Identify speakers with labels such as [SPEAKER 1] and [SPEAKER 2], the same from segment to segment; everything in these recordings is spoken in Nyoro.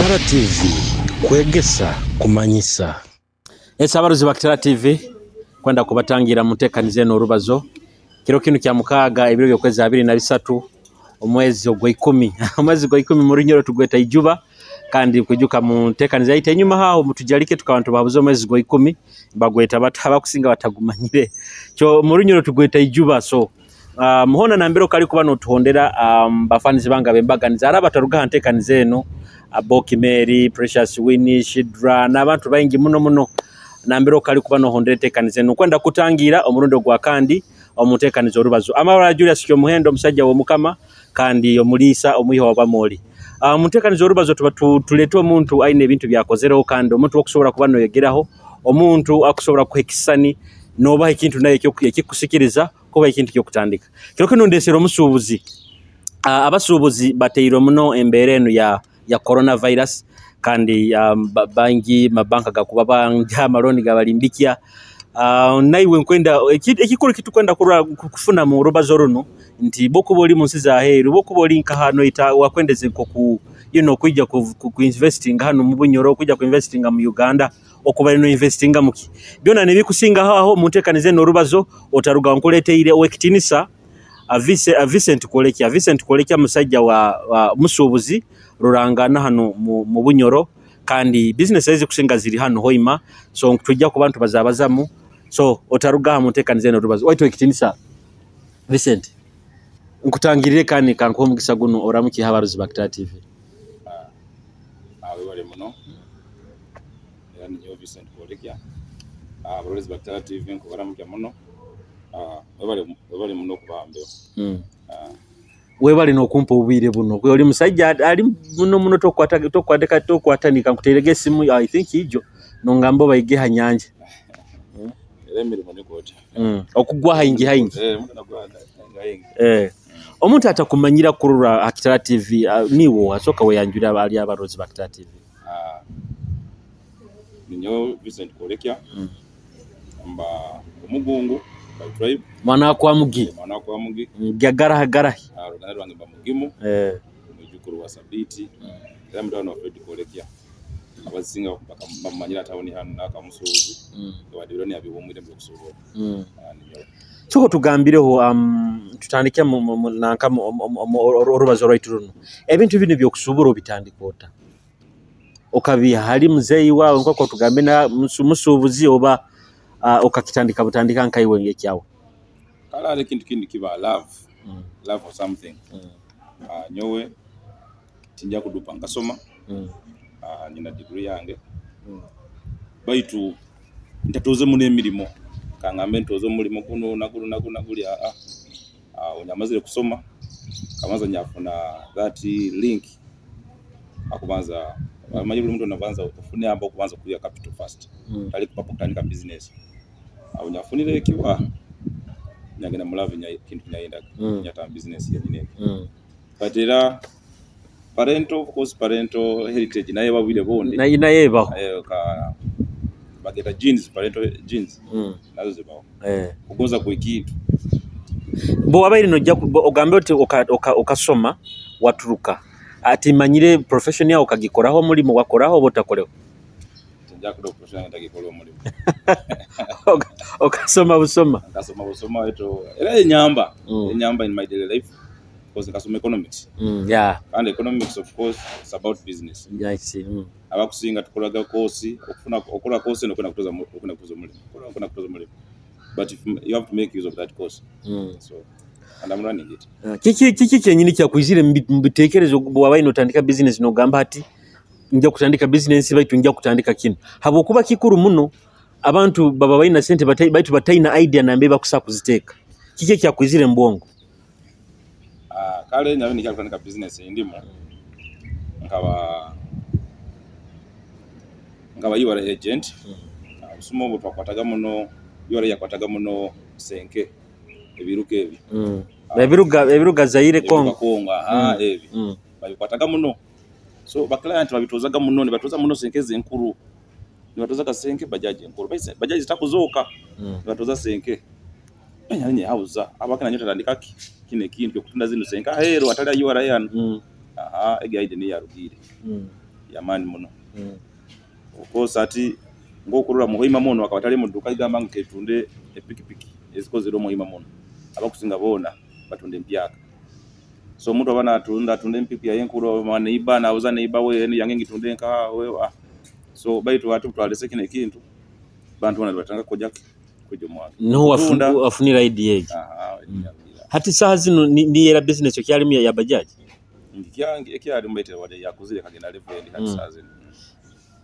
[SPEAKER 1] Kitara TV, kwegesa, kumanyisa.
[SPEAKER 2] Esabaruzi ba Kitara TV, kwenda kubatangira mutekanize eno orubazo. Kiro kinu kya 6, ebiro by'okwezi 23, omwezi ogwa 10. Omwezi gwa 10 mu Runyoro tugweta ijuba, kandi kwijuka mu ntekaniza yaitu enyuma haho mutujalike tukabantu babuze omwezi gwa 10 bagweta abakusinga batagumanyire. Kyo mu Runyoro tugweta ijuba. So muhona nambero kali kuba notuhondera, bafanizi banga bembaganiza araba taruga ntekaniza eno, Boki Mary, Precious Winnie, Shidra n'abantu baingi muno muno nambero kali kuba nohondera entekaniza eno. Kwenda kutangira omurundo gwa kandi omutekaniza orubazo. Amabara Julius Kyomuhendo, omusajja w'Omukama kandi omuliisa omwiho wa Bamoli. Mutekaniza orubazo tuba tulete omuntu aine ebintu byakozereho, kandi omuntu okusobola kuba noyegeraho, omuntu akusobola kuha ekisani nobaha ekintu naye ekikusikiriza kuba ekintu ky'okutandika. Kiro kino ndesera omusuubuzi. Abasuubuzi bateirwe muno embeera eno ya coronavirus, kandi bangi mabanka gakuba banja amaloni gabalimbikya. Naiwe nkwenda ekikuru kitukwenda kufuna mu rubazo runo nti bokuba oli mu nsi za heeru, bokuba oli nka hano ita wakwendeze nko ku, you know, kwijja ku investing hano mu Bunyoro, kwijja ku investing mu Uganda, okuba no investinga muki byona nebikusinga aho muntekanize n'orubazo. Otaruga nkuleteire owekitinisa Vincent Kwolekya. Vincent Kwolekya musajja wa musuubuzi rurangana hano mu Bunyoro, kandi business ezi kusinga ziri hano Hoima, so tujja ku bantu bazabazamu. So otaruga muntekanize n'orubazo. Waitu ekitinisa Vincent, nkutangirire kandi kankuha omugisa guno oramuki habaruzi ba Kitara TV.
[SPEAKER 3] Webale muno. Era ninyowe Vincent Kwolekya. Abaruzi ba Kitara TV nkubaramukya muno. Webale muno okubambeho.
[SPEAKER 2] Webale n'okumpa obwire buno. Gwe oli musajja ali muno muno tokwatanika nkuteerege esimu, I think ijo nongamba baige ha nyanja.
[SPEAKER 3] Era emirimo nikwo otya.
[SPEAKER 2] Okugwa haingi haingi.
[SPEAKER 3] Muno nagwa haingi.
[SPEAKER 2] Omuntu atakumanyira kurura ha Kitara TV, niwo asoka weyanjura ali abarozi ba Kitara TV.
[SPEAKER 3] Ninyowe Vincent Kwolekya. Mba omugungu by tribe.
[SPEAKER 2] Mwana kwa Mugi.
[SPEAKER 3] Mwana kwa Mugi.
[SPEAKER 2] Gagara garahi.
[SPEAKER 3] Ruganda rwange mba Mugimu. Mwijukuru wa Sabiti. Era mutano wa Fred Kwolekya. Abasinga bamanyira tawuni hano n'akamusuubuzi. Abadde ni abiwumwire mu kusobola. Ninyowe.
[SPEAKER 2] Soko tugambireho, tutandike nanka orubazo rwaitu runo. Ebintu bino by'okusuubura obitandika ota? Okabiha hali muzeeyi waawe nk'oku tugambe na musuubuzi oba, okakitandika butandika nkaiwe ng'ekyawe?
[SPEAKER 3] Kale hari ekintu kindi kiba love. Love for something. Nyowe tinja kudupa nkasoma. Nyina degree yange. Baitu ntatoze muno emirimo. Kangambe ntoze omulimo guno na guno na guno na guli, onyamazire kusoma kamanza nyafuna that link akubanza amanyi buli muntu nabanza ofune amba okubanza kuya capital first. Tali kupapo kutandika business. Awo nyafunire ekiwa nyagenda mulave nya kintu nyayenda nyata business ya nyine. But era parental, of course, parental heritage naye babwire bondi.
[SPEAKER 2] Naye ebaho.
[SPEAKER 3] Ka bageta genes, parental genes. Nazo zibaho. Kugonza kwekintu.
[SPEAKER 2] Bo wabaire nojja ogambe oti okasoma waturuka. Ati manyire profession yawe okagikoraho omulimo wakoraho oba otakoreho?
[SPEAKER 3] Nja kuda profession yange ndagikola omulimo.
[SPEAKER 2] Okasoma busoma.
[SPEAKER 3] Nkasoma busoma eto era enyamba. Enyamba in my daily life. Because nkasoma economics. And economics, of course, it's about business.
[SPEAKER 2] Yeah, I see.
[SPEAKER 3] Abakusinga tukolaga course, okufuna okola course no kwenda kutoza okufuna kutoza omulimo. Okola okufuna kutoza omulimo. But if you have to make use of that course. So, and I'm running it.
[SPEAKER 2] Kiki kyenyini kyakwizire mu bitekerezo bw'oba otandika business n'ogamba ati nja kutandika business baitu nja kutandika kino? Habwokuba kikuru muno abantu baba balina sente baitu bataina idea nambe bakusa kuziteeka. Kiki ekyakwizire mu bwongo?
[SPEAKER 3] Kale nyawe nikya kutandika business ndimo nkaba URA agent. Obusumo obwo twakwataga muno, URA yakwataga muno senke ebiruka ebi.
[SPEAKER 2] Ebiruga Zaire,
[SPEAKER 3] Ebiruga
[SPEAKER 2] Congo.
[SPEAKER 3] Congo, aha, ebi. Babikwataga muno. So ba client babitozaga muno, nibatoza muno senke zenkuru. Nibatozaga senke bajaji enkuru. Baise bajaji zitakuzoka. Nibatoza senke. Enya nye hauza abakana nyota tandika ki kine kintu kutunda zino senke ahero atali URA yano. Aha, ege aide ni yarugire. Yamaani muno. Of course ati ng'okurora muhoima muno akaba tali mu dduka igamba ngu ketunde epikipiki ezikozere omuhoima muno, abakusinga boona batunda empyaka. So omuntu aba natunda atunda empiki yaye enkuru, neiba nabuza neiba we yange ngitunde nkaha we. So baitu ati twalese kino ekintu, bantu bona nibatandika kujya kujya omwange
[SPEAKER 2] Niho
[SPEAKER 3] Kutunda.
[SPEAKER 2] Wafunira idea egi?
[SPEAKER 3] Aha.
[SPEAKER 2] Hati saha zino niyera business okyalimu ya bajaji?
[SPEAKER 3] Nkyange ekyalimu, baitu wali yakuzire kagenda level endi hati saa zino.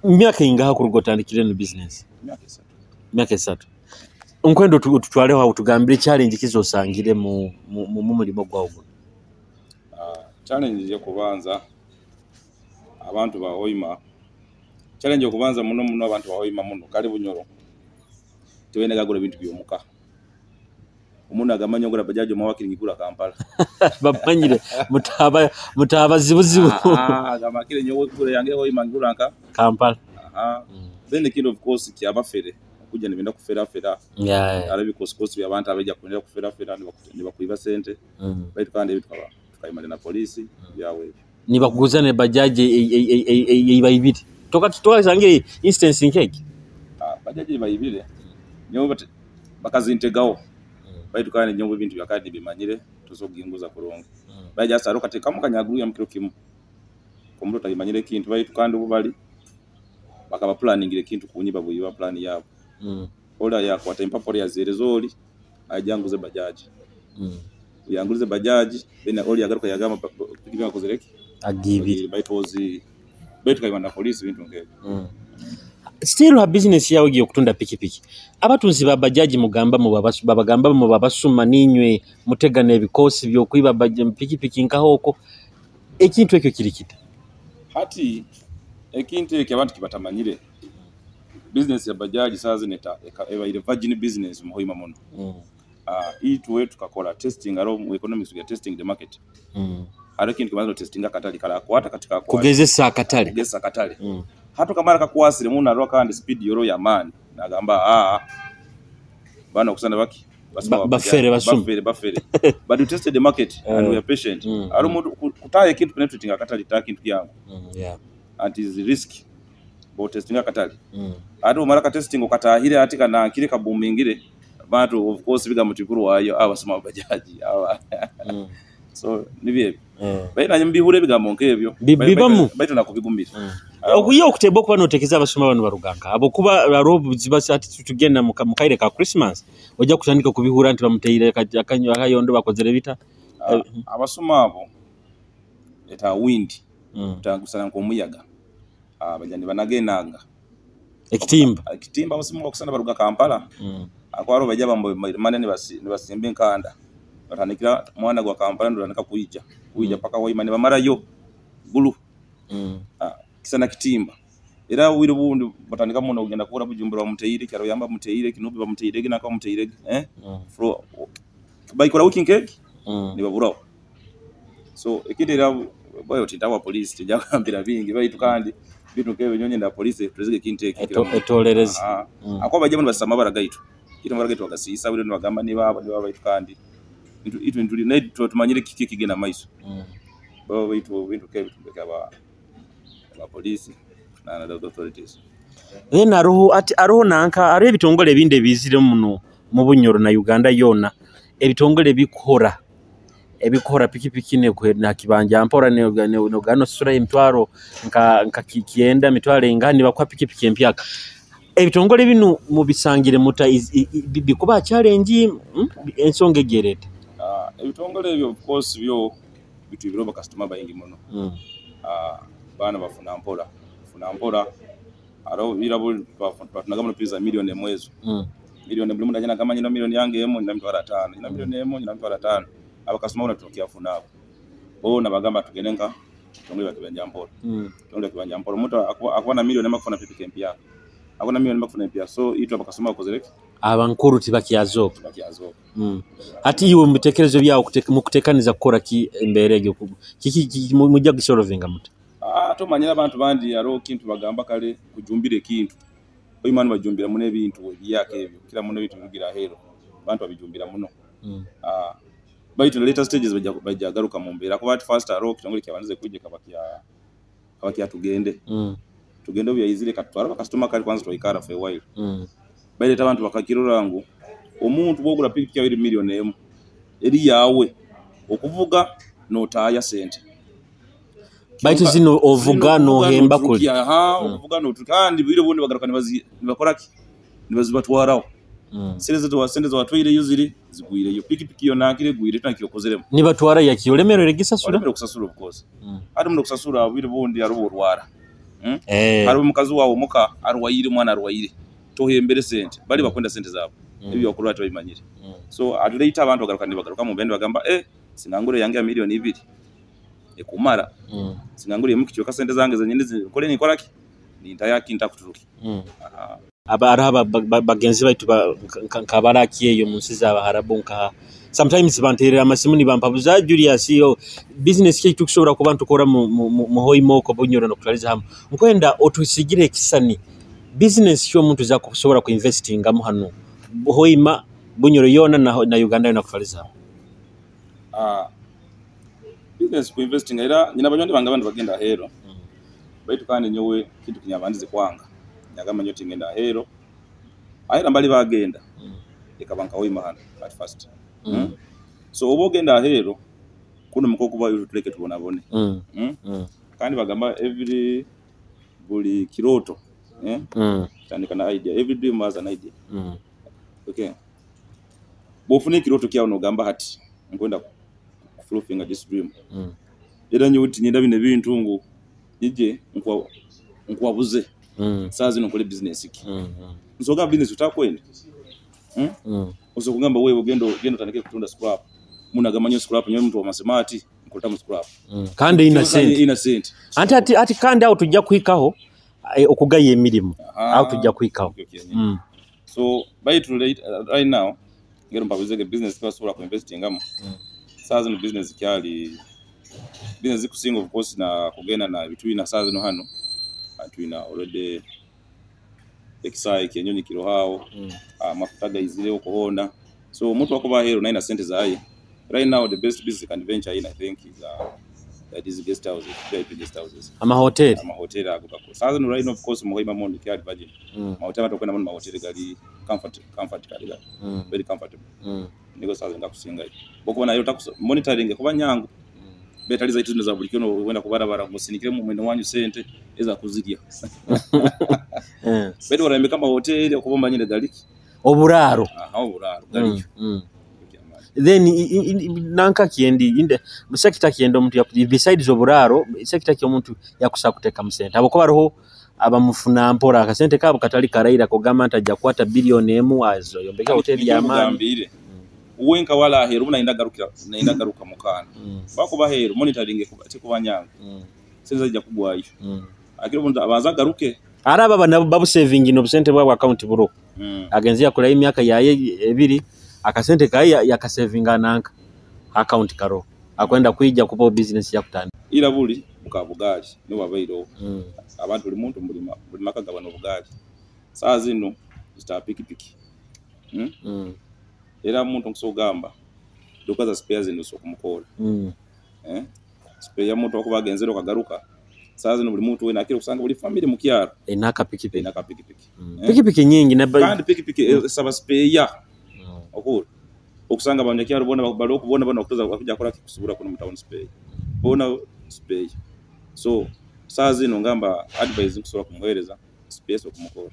[SPEAKER 2] Myaka ingaha kuruga otandikire eno business?
[SPEAKER 3] Myaka 3.
[SPEAKER 2] Myaka 3. Nkwenda otutwaleho aho, tugambire challenge kizosangire mu mulimo gwawe guno.
[SPEAKER 3] Challenge yokubanza, abantu ba Hoima, challenge yokubanza muno muno, abantu ba Hoima muno kali Bunyoro tebene gagura ebintu byomuka. Omuntu agamanya ogura bajaji omwawakiri ngigura Kampala.
[SPEAKER 2] Bamanyire mutaba mutaba zibuzibu.
[SPEAKER 3] Ah, agamba kire nyowe kugura yange Hoima ngigura nka
[SPEAKER 2] Kampala.
[SPEAKER 3] Aha. Then ekintu of course kyabafere okujja nibenda kuferafera, ara ebikosikosi byabantu abaija kwenda kuferafera nibakwiba sente. Baitu kandi ebi tukaba tukabimara na polisi byawe ebyo.
[SPEAKER 2] Nibakuguza ne bajaji eibaibire, tokasangire instance nkegi?
[SPEAKER 3] Ah, bajaji bayibire nyowe bakazintegaho, baitu kandi nyowe ebintu byakandi bimanyire tosobola kuginguza kurungi. Baija saro katekamu kanyaguru mu kiro kimu, omuntu atayimanyire ekintu. Baitu kandi obu bali bakaba planningira ekintu kunyiba bwiba plan yabo. Ola yakwata empapura yazereza oli ajja nguze bajaji. Yangulize bajaji, then oli yagaruka yagamba pikipiki akozere ki?
[SPEAKER 2] Agibire.
[SPEAKER 3] Baitu ozi baitu kaiba na polisi bintu nkebyo.
[SPEAKER 2] Still ha business yawe egiye okutunda pikipiki, abatunzi ba bajaji mugamba babagamba mu babasuma, ninywe mutegana ebikosi byokwiba pikipiki nkahoko, ekintu ekyo kiri kita?
[SPEAKER 3] Hati ekintu ekyo abantu kibatamanyire, business ya bajaji saa zino ebaire virgin business muhoima muno. Itwe tukakola testing, aro mu economics we are testing the market. Hariho ekintu kibanza testinga akatale karakwata kati kakwata.
[SPEAKER 2] Kugezesa akatale.
[SPEAKER 3] Kugezesa akatale. Hati kamara kakwasire muno, arwa kandi speed yoro ya maani nagamba bana okusana baki basuma
[SPEAKER 2] Bafere, basuma.
[SPEAKER 3] Bafere bafere, but we tested the market and we are patient. Ari omuntu kutaya ekintu penetrating akatale ta kintu kyangu and is risk bo testing akatale. Ate omara ka testing okatahire ati kanankire kabumingire bantu, of course biga mutikuru wayo abasoma bajaji aba. So nibyo ebyo. Baitu nanye mbihura ebigambo nk'ebyo.
[SPEAKER 2] Bibamu.
[SPEAKER 3] Baitu nakubigumira.
[SPEAKER 2] Okuye okuteba okuba notekeza abasoma bano baruganka abo kuba hariho obuzibu. Ati tugenda mu kaire ka Christmas, ojja kutandika kubihura nti bamuteire akayondo bakozere bita.
[SPEAKER 3] Ah, abasoma abo eta wind tangusana nk'omuyaga. Ah, bajja nibanagenanga
[SPEAKER 2] ekitimba.
[SPEAKER 3] Ekitimba, abasoma bakusana baruga Kampala. Akwaro bajja bamane nibasimba enkanda, batandikira mwana gwa Kampala ndotandika kuija paka Waima nibamarayo Gulu. Ah, kisana kitimba era wire bundi batandika muno kugenda kukora Bujumbura bamuteire, kyaro yamba bamuteire, Kinubi bamuteire, ginaka bamuteire, fro bayikora wiki nkeki nibaburaho. So ekindi era bayo tintawa polisi tijagambira bingi, baitu kandi bintu nkebyo nyonye nda polisi tuzige ekintu eki.
[SPEAKER 2] Etolereze.
[SPEAKER 3] Ah, akuba bajja bano basama amabara gaitu, itu amabara gaitu bagasiisa buli nibagamba nibaba, baitu kandi itu ntuli naye tumanyire kiki ekigenda maiso. Baba baitu bintu nkebyo tubeke aba polisi na the authorities.
[SPEAKER 2] Then hariho ati hariho nanka hariho ebitongole ebindi ebizire muno mu Bunyoro na Uganda yona, ebitongole ebikuhora pikipiki nakibanja mpora nogana osasura emitwaro nka 9, emitwaro engani, nibakuha pikipiki empyaka. Ebitongole binu mubisangire muta bikuba challenge ensonga egereta?
[SPEAKER 3] Ah, ebitongole ebyo of course byo bitwibire bakasitoma bayingi muno. Ah, baana bafuna mpora funa mpora, aro birabo twafunaga muno pizza 1 million ezo. Miliyoni buli muntu agenda agamba nyina miliyoni yange emu nyina 50,000, nyina 1 million nyina 50,000. Abakasitoma bona tukyafuna abo bona bagamba tugende nka kitongole bakibanja mpora. Kitongole bakibanja mpora, omuntu akuba na 1 million akufuna pikipiki empya, akuba na 1 million akufuna empya. So itwe abakasitoma bakozere ki?
[SPEAKER 2] Abankuru tibakyazoka.
[SPEAKER 3] Bakyazoka.
[SPEAKER 2] Ati iwe mu bitekerezo byawe mukutekaniza kukora ki embeera egyo? Kiki mujja kugisolovinga muta?
[SPEAKER 3] Ah, tomanyira abantu bandi hariho kintu bagamba kale kujumbira ekintu oyimani bajumbira muno ebintu ebiyaka ebyo kira muno ebintu birugira ahero abantu babijumbira muno. Ah, baitu later stages bajja garuka mu mbeera kuba at first hariho kitongole kyabandize kwijja kaba kya Abakya tugende. Tugende obu yaizire katutwara bakasitoma kali kwanza twaikara for a while. Baireta abantu bakakirora ngu omuntu bwogura pikipiki yawe eri miliyoni emu eri yawe okuvuga notaaya sente.
[SPEAKER 2] Baitu zino ovuga nohemba kuli.
[SPEAKER 3] Aha, ovuga noturuka kandi bwire bundi bagaruka nibakora ki, nibazibatwaraho. Sente zawatwaireyo ziri zigwireyo, pikipiki yo nankire egwire tunakyokozeremu.
[SPEAKER 2] Nibatwara yaki olemerere gisasura.
[SPEAKER 3] Olemere okusasura, of course. Ati muno okusasura bwire bundi hariho orwara.
[SPEAKER 2] Eh.
[SPEAKER 3] Hariho omukazi wawe omuka arwaire, omwana arwaire, tohembere sente bali bakwenda sente zaabo. Ebyo bakurwa tibabimanyire. So at later abantu bagaruka nibagaruka mu bende bagamba, eh, singangure yange ya 2 miliyoni ekumara. Singangure emu kichweka sente zange zenyini nkole ninkora ki nintaya kintakuturuki. Aha.
[SPEAKER 2] Aba hariho bagenzi baitu nkabaraki eyo mu nsi z'abaharabu, nka sometimes banterera amasimu nibampabuza, Julius, yo business ki tukusobola kuba ntukora mu Hoima oko Bunyoro nokutwaliza hamu. Nkwenda otusigire ekisani business ki omuntu zakusobola kuinvestingamu hano Hoima, Bunyoro yona na Uganda yona kutwaliza hamu.
[SPEAKER 3] Ah, business ku investing era nyina banywani bange abandi bagenda ahero, baitu kandi nyowe kintu kinyabandize kwanga nyagamba nyo tingenda ahero ahera mbali bagenda ekaba nka Hoima hano at first. So oba ogenda ahero kuno mukokuba tuleke tubonabone. Kandi bagamba every buli kiroto, eh? Tandika na idea. Every dream has an idea. Okay, bwofuna ekiroto kyawe nogamba hati nkwenda kufulfillinga this dream. Era nyowe tinyenda bino ebintu ngu ije nkwabuze. Saa zino nkole business ki? Nsoga business utakwenda. Osobola kugamba wewe ogenda otandike kutunda scrap, munagamba nyo scrap nyo muntu wa masemati nkoleta mu scrap.
[SPEAKER 2] Kandi ina sente.
[SPEAKER 3] Ina sente.
[SPEAKER 2] Anti ati kandi aho tujja kuhikaho okugaya emirimu, aho tujja kuhikaho.
[SPEAKER 3] Okay. So by too late, right now ngero mpabuzege business basobola kuinvestingamu. Saa zino business kyali business zikusinga, of course, na kugenda na bitwina saa zino hano twina already ekisaayi kyenyonyi kirohaawo. Amafuta gaizireho kuhonda, so omuntu akuba ahero naina sente zaye. Right now the best business can venture in, I think, is that is guest houses, VIP guest houses.
[SPEAKER 2] Amahoteli.
[SPEAKER 3] Amahoteli ago gako saa zino right now, of course, muhoima mondo kyali virgin. Mahoteli abantu okwenda muno mahoteli gali comfort kali gali very comfortable. Niko saa zino ngakusingayo bokuba nayo monitoring kuba nyangu betali zaitu zino za buli kino wenda kubarabara ngusinikire mu mwene wanyu sente eza kuzirya. Betu barambika amahoteli okuba manyire galiki.
[SPEAKER 2] Oburaaro.
[SPEAKER 3] Aha, oburaaro galikyo.
[SPEAKER 2] Then nanka kyendi inde sector kyenda omuntu besides oburaaro, sector ki omuntu yakusa kuteeka mu sente habwokuba hariho abamufuna mpora akasente kaabo katali karaira kugamba nti ajja kukwata 1 billion azo yombeka hoteli y'amaani.
[SPEAKER 3] Mugambire uwe nka wala aheru ubu nayenda garuka mukana. Bakuba aheru monitoring tekuba nyangu. Sente zijja kugwayo. Akiro omuntu abanza agaruke.
[SPEAKER 2] Ari aba nabo babusevingi n'obusente bwabwe account buro. Agenzi yakolayo emyaka yaye 2 akasente kaye yakasevinga nanka account karo akwenda kwija kuba business yakutandika.
[SPEAKER 3] Ira buli buka bugaali niwe wabaireho. Abantu buli muntu buli maka gabana obugaali, saa zino zita pikipiki. Era muntu nkusobola kugamba duka za spare zino osobola kumukola. Eh? Spare ya muntu akuba agenzere okagaruka, saa zino buli muntu wena akira okusanga buli family mu kyaro
[SPEAKER 2] erina akapikipiki.
[SPEAKER 3] Erina akapikipiki. Eh?
[SPEAKER 2] Pikipiki nyingi
[SPEAKER 3] Kandi pikipiki esaba spare okura okusanga abanyakyaro bona bali okubona bona okutoza kuja kola kusubura kuno mu town spare bona spare. So saa zino ngamba advice nkusobola kumuhereza space okumukola.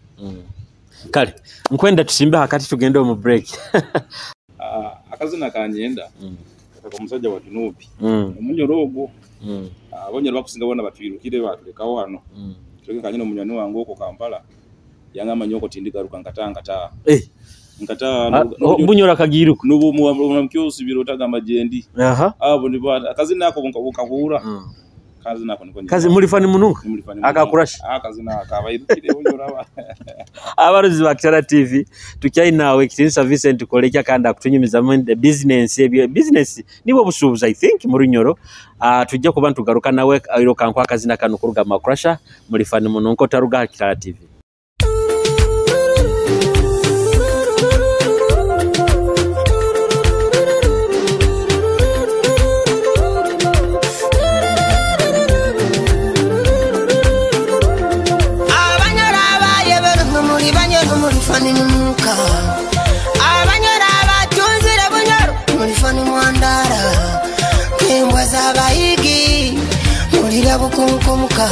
[SPEAKER 2] Kale nkwenda tusimbe hakati tugende omu break.
[SPEAKER 3] Ah, akazina kanyenda kaka omusajja wa Kinubi omunyoro ogwo. Abanyoro bakusinga bona batwirukire batulekawo wano. Tuleke kanyina omunywani wange okwo Kampala yangamba nyoko tindigaruka nkata nkata. Nkata.
[SPEAKER 2] Ah, oh, Bunyoro akagiruka.
[SPEAKER 3] Nubu otagamba gyendi. Abo nibo akazina ako bukahura. Kazina ako niko.
[SPEAKER 2] Kazi mulifani mununga.
[SPEAKER 3] Nimulifani.
[SPEAKER 2] Akakurasha.
[SPEAKER 3] Akazina akabairukire bunyoro aba.
[SPEAKER 2] Abaruzi ba Kitara TV, tukyalinawe Ekitinisa Vincent Kolekya kandi akutunyumizamu business ebyo business nibwo busuubuzi, I think, mu Runyoro. Tujja kuba ntugaruka nawe airo kankwa akazina kano kuruga makurasha mulifani mununga otaruga ha Kitara TV.
[SPEAKER 4] Mulira bukunkumuka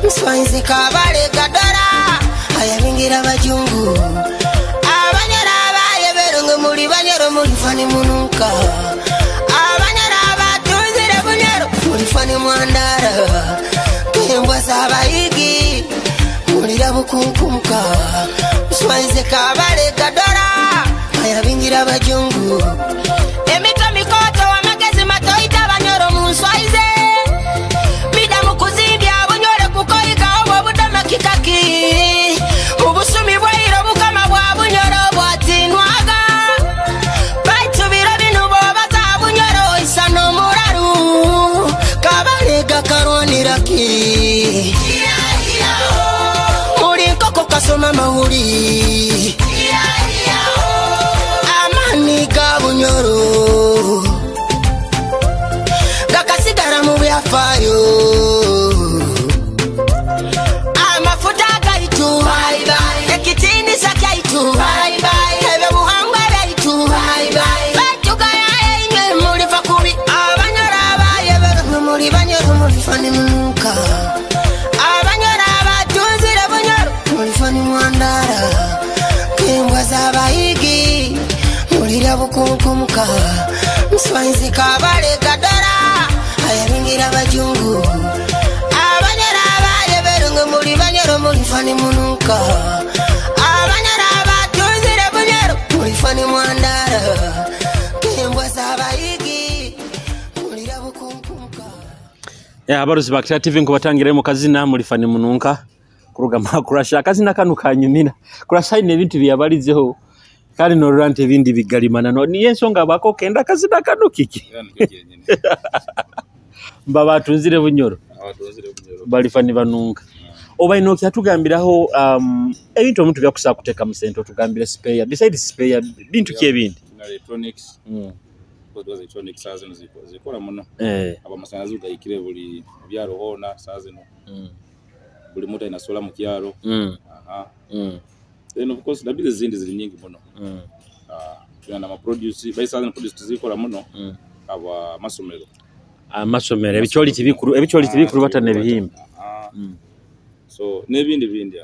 [SPEAKER 4] Mswanzi kabale kadara Ayabingira bajungu Abanyara abayeberungu muli banyoro mulifani munuka Abanyara abatunzire bunyoro mulifani mwandara Kembwa z'abayigi mulira bukunkumuka Mswanzi kabale kadara Ayabingira bajungu Emito mikoto amagezi matoita banyoro munswaize Mida mukuzimbya bunyore kukoiga obwo budama kikaki Ubusumi bwairo bukama bwa bunyoro bwatinwaga Baitu biro binu bobaza bunyoro isa n'omuraru Kabalega karwaniraki Muli nkoko kasoma mawuli Amani ga bunyoro Gakasigara mu byafaayo Amafuta gaitu Ekitiinisa kyaitu Ebyobuhangwa byaitu Batugaya enywe mulifa kubi Abanyoro abayeberwe muli banyoro mulifa ni munuka Abanyoro abatunzire bunyoro mulifa ni mwandara Kembwa z'abayigi mulira bukunkumuka Mswanzi kabale kadara Ayabingira bajungu Abanyoro abayeberwe muli banyoro mulifa ni munuka Abanyoro abatunzire bunyoro mulifa ni mwandara Kembwa z'abayigi mulira bukunkumuka
[SPEAKER 2] Ya abaruzi ba Kitara TV nkubatangira mu kazina mulifani mununka kuruga makurasha akazina kanu kanyumira kurasha ine ebintu byabalizeho kandi norora nti ebindi bigalimana no niye ensonga bako kenda akazina kanu kiki
[SPEAKER 3] Era nikyo kyenyini.
[SPEAKER 2] Mba batunzire bunyoro
[SPEAKER 3] Abatunzire bunyoro
[SPEAKER 2] balifani banunka oba ino kyatugambiraho ebintu omuntu byakusaa kuteeka mu sente otugambire spare besides spare bintu ki ebindi
[SPEAKER 3] Na electronics because electronics saa zino zikora muno abamasanyalazi gayikire buli byalo hona saa zino buli muntu alina sola mu kyalo aha then of course na business zindi ziri nyingi muno tulina nama produce bai saa zino produce tuzikora muno aba masomero
[SPEAKER 2] amasomero ebikyoli tibikuru ebikyoli tibikuru batana ebihimba
[SPEAKER 3] so n'ebindi bindi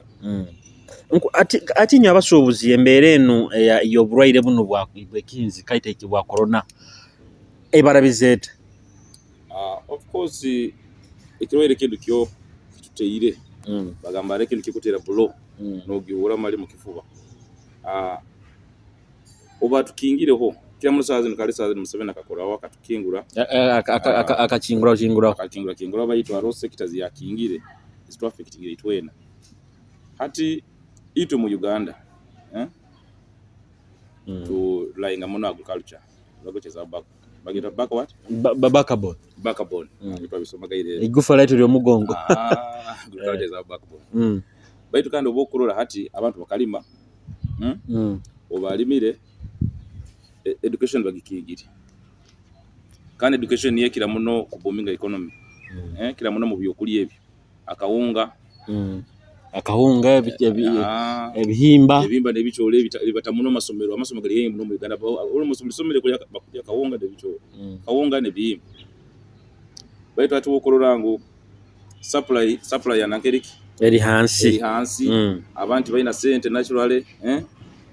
[SPEAKER 2] Ati nyo abasuubuzi embeera eno ey'obulwaire buno bw'ekinzi kaita bwa corona ebarabiza eta?
[SPEAKER 3] Of course ekirwaire kintu kyo kituteire bagamba hariho ekintu kikutera bulo n'ogihura mali mu kifuba oba tukingireho kira muno saa zino kale saa zino Museveni akakoraho akatukingura
[SPEAKER 2] akakingura kinguraho
[SPEAKER 3] akakingura kingura baitu hariho sectors yakingire zitwaffectingire itwena hati itwe mu Uganda tulayinga muno agriculture bagocheza back bagita back what
[SPEAKER 2] backbone
[SPEAKER 3] backbone twabisomagaire
[SPEAKER 2] igufa laitu lyomugongo
[SPEAKER 3] agriculture is our backbone baitu kandi oba okurora hati abantu bakalima obalimire education bagikigire kandi education niyo kira muno kubominga economy kira muno mu byokulya ebyo akawunga
[SPEAKER 2] akahunga ebihimba
[SPEAKER 3] ebihimba n'ebikyole ebibata muno amasomero amasomero gali muno mu Uganda almost buli somero kulya bakulya kawunga n'ebikyole kawunga n'ebihimba baitu ati wokurora ngu supply ya nankeriki
[SPEAKER 2] eri hansi
[SPEAKER 3] abantu balina sente naturally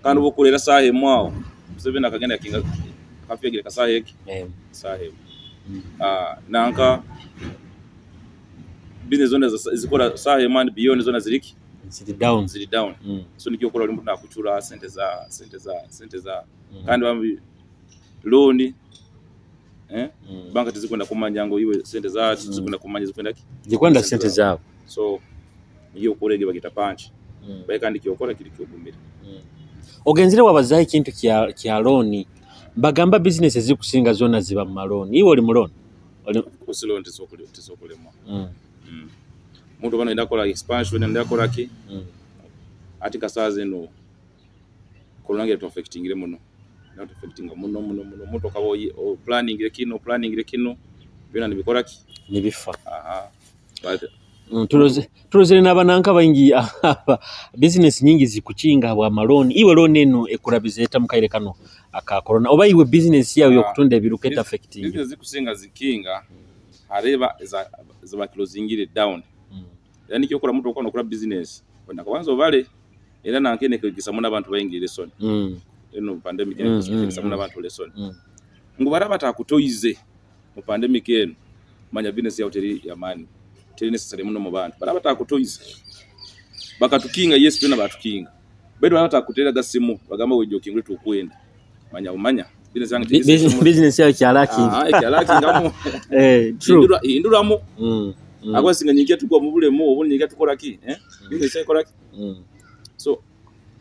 [SPEAKER 3] kandi obukurera saha emu awo Museveni akagenda yakinga kafyegere kasaha eki saha emu nanka business zona zikora saha emu and beyond zona ziriki ziri down so nikyo okora oli nakuchura sente za kandi bambi loan banka tizikwenda kumanya ngo iwe sente za tizikwenda kumanya zikwenda ki
[SPEAKER 2] zikwenda sente zaabo
[SPEAKER 3] so niyo okora ege bagita punch baye kandi kyokora kiri kyogumira
[SPEAKER 2] ogenzire wabazaho ekintu kya loan bagamba business ezikusinga zona ziba mu malooni iwe oli mu loan
[SPEAKER 3] oli loan tisokulema muntu bano ndakola expansion ndakola ki ati kasaa zino corona ngere affectingire muno not affecting muno muno muno muntu akaba planning kino byona nibikora ki
[SPEAKER 2] nibifa
[SPEAKER 3] aha but
[SPEAKER 2] Turozere n'abananka baingi business nyingi zikuchinga bwa maloni iwe loan eno ekurabiza eta mukaire kano aka corona oba iwe business yawe yokutunda ebiruka eta affecting
[SPEAKER 3] business zikusinga zikinga Hareba zabakilozingire down. Era nikyo okora muntu okora nokora business nakabanza obale era nankene kwegisamu n'abantu bayingira lesson. Eno pandemic kwegisamu n'abantu lesson. Ngu baraba takutoize mu pandemic eno manya business yawe teri yamani teri necessary muno mu bantu baraba takutoize bakatukinga. Yes, tena batukinga baitu baraba takutera gasimu bagamba we joking tukwenda manya umanya business yange
[SPEAKER 2] Business yawe kyalaki.
[SPEAKER 3] Ah, kyalakingamu.
[SPEAKER 2] True.
[SPEAKER 3] Hinduramu. Akwasinga nyingi tukwa mu bulemu obu nyingi tukora ki business ekora ki. So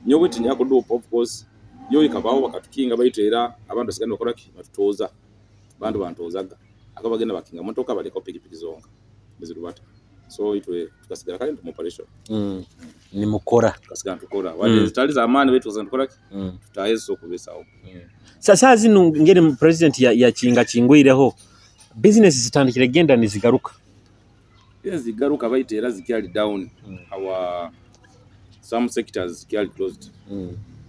[SPEAKER 3] nyowe tinyakudupa of course yo ikabaho bakatukinga baitu era abantu basigana bakora ki batutoza bantu bantozaga akaba bagenda bakinga motoka baleka pikipiki zonka bezirubata so itwe tukasigala kale mu operation.
[SPEAKER 2] Nimukora.
[SPEAKER 3] Tukasigala tukora wade zitali za amani baitu tukora ki tutaheza okubesaho.
[SPEAKER 2] Sasa zino ngeri president yakinga kingwireho business zitandikire genda nizigaruka.
[SPEAKER 3] Zigaruka baitu era zikyali down. Our some sectors zikyali closed.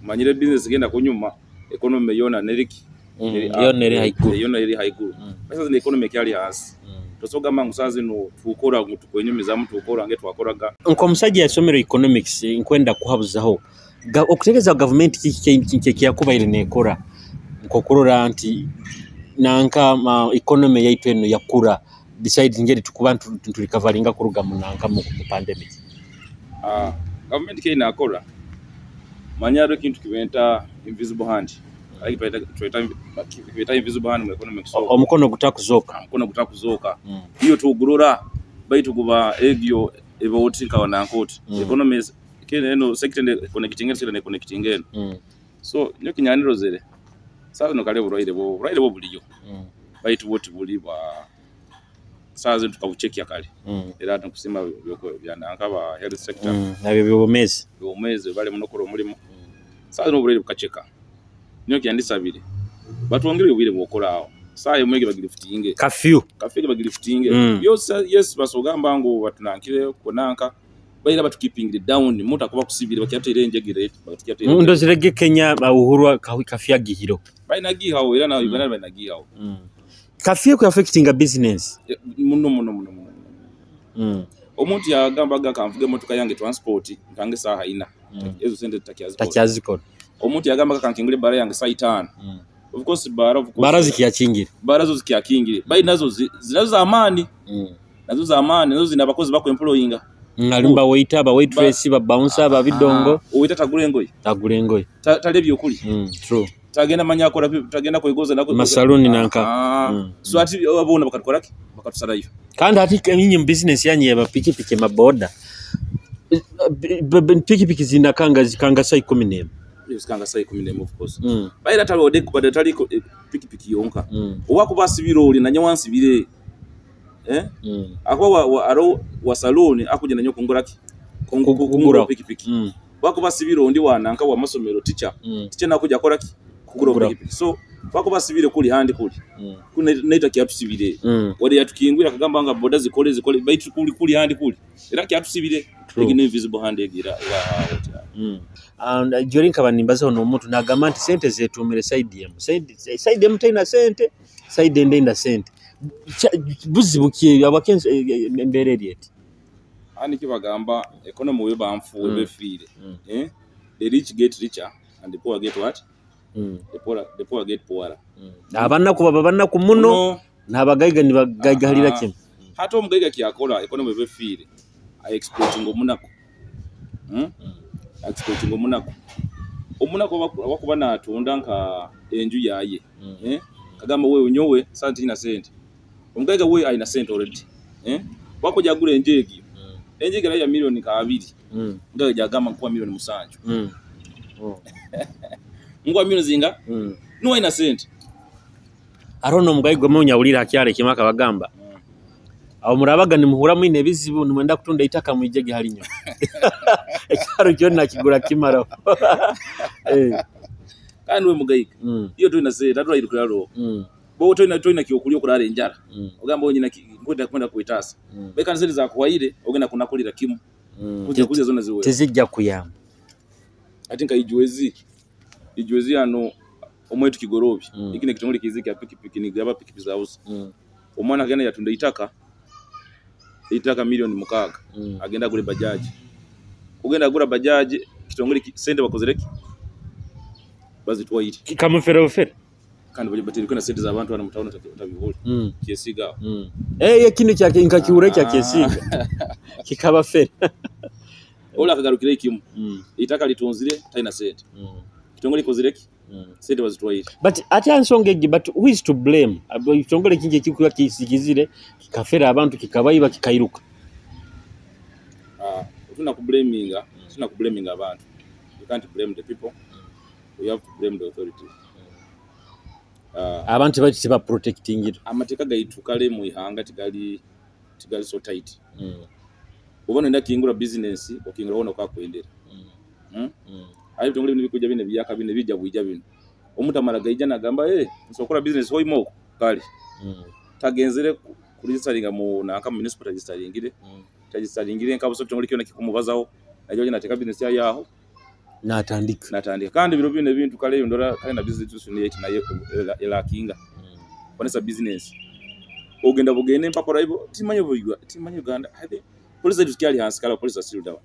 [SPEAKER 3] Manyire business genda kunyuma economy yona neriki
[SPEAKER 2] Yona eri haiguru.
[SPEAKER 3] Yona eri haiguru. Sasa zino economy kyali hasi. Tosogamba ngu saa zino tukora ngu tukwenyumizamu tukora nge twakoraga.
[SPEAKER 2] Nk'omusajja yasomero economics nkwenda kuhabuzaho okutegeeza gavumenti kiki kyakubaire nekora nkokurora nti nanka economy yaitu eno yakura besides ngeri tukuba ntulikavaringa kuruga mu nanka mu pandemic.
[SPEAKER 3] Gavumenti keina akora manyaro kintu kibenta invisible hand. Tweta invisible hand mu economics. So
[SPEAKER 2] omukono gutakuzoka.
[SPEAKER 3] Omukono gutakuzoka. Iyo tugurora baitu kuba egyo eboti kawana nkoti. Economy kene eno sector ne connecting sector ne connecting eno. So nyo kinyaniro zere. Sasa no kale burwaire bo buliyo. Baitu boti buli bwa sasa tukabuchekia kale. Era tukusima byoko byananka ba health sector.
[SPEAKER 2] Nabyo byomezi.
[SPEAKER 3] Byomezi bali munokoro mulimo. Sasa no burwaire bukacheka. Nyo kyandisabire. Batwongere obwire bwokora aho. Sayo mwege bagilifutinge.
[SPEAKER 2] Curfew.
[SPEAKER 3] Curfew bagilifutinge. Yes basogamba ngo batunankire konanka. Baira batukiping down muta kuba kusibire bakyatera enjegere bakyatera.
[SPEAKER 2] Ndo zirege Kenya Uhuru kafia gihiro.
[SPEAKER 3] Baina gihawo era na Uganda baina gihawo.
[SPEAKER 2] Kafia ku affecting a business.
[SPEAKER 3] Muno. Omuntu yagambaga kanvuge motoka yange transport nkange saha ina. Ezo sente takyazikora. Omuntu yagambaga kankingule bara yange saa 5. Of course bara
[SPEAKER 2] zikyakingire.
[SPEAKER 3] Bara zo zikyakingire. Bai nazo zinazo za amani. Nazo za amani nazo zina abakozi bako employinga.
[SPEAKER 2] Ngalimba waiter ba waitress ba bouncer ba bidongo.
[SPEAKER 3] Waiter tagule engoye.
[SPEAKER 2] Tagule engoye.
[SPEAKER 3] Talebye okuli.
[SPEAKER 2] True.
[SPEAKER 3] Tagenda manya akora tagenda kwegoza nako
[SPEAKER 2] masaloni nanka.
[SPEAKER 3] So ati abona bakatukora ki bakatusarayo.
[SPEAKER 2] Kandi ati nyinyi mu business yanyu ya pikipiki maboda. Pikipiki zinakanga zikanga saa 11.
[SPEAKER 3] Zikanga saa 11 of course. Baira talode kubada taliko pikipiki yonka. Oba kuba sibiro oli na nyawansibire. Akwa wa aro wa saloni akuja nanyo kungura ki kungura pikipiki. Wako basibiro ndi wananka wa masomero teacher. Teacher nakuja akora ki kugura pikipiki. So wako basibire kuli handi kuli. Kuna naita kyatusibire. Wade yatukingwira kagamba nga boda zikole baitu kuli handi kuli. Era kyatusibire egino invisible hand egira era.
[SPEAKER 2] And during kabanimbaza no omuntu nagamba nti sente zetumire side M. Side M taina sente, side ndenda sente. Buzibu ki abakenzi embere eti.
[SPEAKER 3] Ani kibagamba economy we banfu we befiire. The rich get richer and the poor get what? The poor get poorer.
[SPEAKER 2] Abanaku baba banaku muno n'abagaiga nibagaigahalira kimwe.
[SPEAKER 3] Hata omugaiga kyakora economy befiire. I exploiting omunaku. Exploiting omunaku. Omunaku wakuba natunda nka enju yaye. Kagamba wewe nyowe sente ina sente. Omugaiga we aina sente already. Wako jagula enjegi. Enjegi ya milioni ka 2. Mugaiga jagamba nkuwa milioni 7. Nkuwa milioni zinga? Nuwa ina sente.
[SPEAKER 2] Arono mugaiga munya ulira akyale kimaka bagamba. Awo murabaga nimuhura mwine ebizibu nimwenda kutunda itaka mwijege halinyo. Ekyaro kyonna kigura kimara.
[SPEAKER 3] Kandi we mugaiga. Iyo tulina sente atula irukulalo. Bo toina kyokulya okulala enjala. Ogamba onyina kwenda kwenda kuitasa. Beka nsente za kuwaire ogenda kunakulira kimu. Kujja zona ziwe.
[SPEAKER 2] Tezijja kuyamba.
[SPEAKER 3] Ati nka ijuwezi ano omwetu kigorobi. Iki ne kitongole kiziki ya pikipiki ni gaba pikipiki za house. Omwana agenda yatunda itaka 6 million, agenda agure bajaji. Kugenda agura bajaji, kitongole sente bakozere ki? Bazitwaire.
[SPEAKER 2] Kamufere bufere.
[SPEAKER 3] Kandi bali batiriko na sente z'abantu hano mutawuni utabihura. Kyesiga.
[SPEAKER 2] Eh, kino kya nkakiura kya Kyesiga kikaba fere.
[SPEAKER 3] Ola akagarukira ikimu, itaka litunzire, talina sente, kitongole kozere ki? Sente bazitwaire.
[SPEAKER 2] But ate ensonga egi, but who is to blame? Ekitongole kingi ekikuba kisikizire kikafera abantu, kikabayiba, kikairuka.
[SPEAKER 3] Ah, tuna kublaminga, tuna kublaminga abantu. You can't blame the people, we have to blame the authorities.
[SPEAKER 2] Abantu baki tibaprotectingira.
[SPEAKER 3] Amateeka gaitu kale mu ihanga tigali so tight. Oba nenda kingura business, okingura wona okakwendera. Ayi bitongole bino bikuja bino byaka bino bijja bwija bino, omuntu amala gaija nagamba, "Hey, nsokola business hoimo." Kale tagenzere kuregisteringa mu nanka municipal, registeringire, registeringire nkabuso kitongole kyona kikumubazaho, najo nateka business yaho.
[SPEAKER 2] Natandika.
[SPEAKER 3] Natandika. Kandi biro bino ebintu kale ndora kale na business institution yetu nayo elakinga konesa business. Ogenda bugende empapula ibo timanyi buyigwa, timanyi Uganda. I think police zetu zikyali hansi, kale police still down.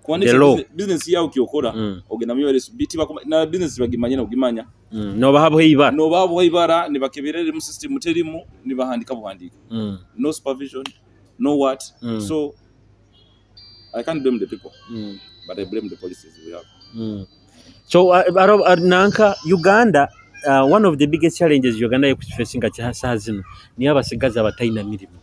[SPEAKER 2] The law.
[SPEAKER 3] Business yawo kyokora, ogenda mu URSB, tibakoma na business bagimanya na ogimanya.
[SPEAKER 2] Nobahabho ibara.
[SPEAKER 3] No babo ibara nibakeberere mu system, terimu, nibahandika buhandika. No supervision, no what. So I can't blame the people, but I blame the policies we have.
[SPEAKER 2] So nanka Uganda, one of the biggest challenges Uganda ekufacinga kya zino niyo abasigazi abatalina mirimu.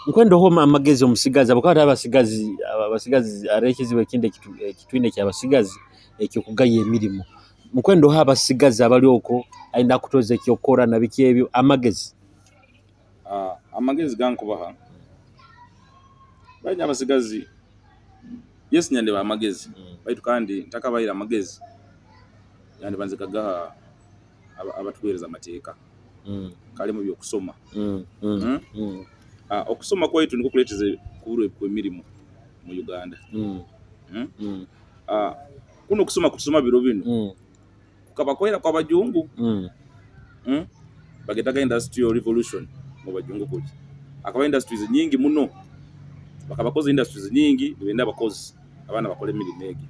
[SPEAKER 2] Nkwenda oho amagezi omusigazi abakaba abasigazi ari ekizibu ekindi ekitwine kyabasigazi ekyokugaya emirimu. Nkwenda oho abasigazi abali okwo ayinda kutoza ekyokora na biki ebyo amagezi.
[SPEAKER 3] Amagezi gankubaha banya abasigazi, yes, nyandeba amagezi, baitu kandi ntakabayira amagezi yandibanze kagaha abatuweereza amateeka kalimu byokusoma. Okusoma kwaitu nikwo kuleeteza kubulwa kw'emirimu mu Uganda. Kuno okusoma kutusoma biro bino kukaba kwera kw'abajungu. Bagetaga industrial revolution mu bajungu kuli akaba industries nyingi muno, bakabakoza industries nyingi, nibenda abakozi abaana bakora emirimu egi.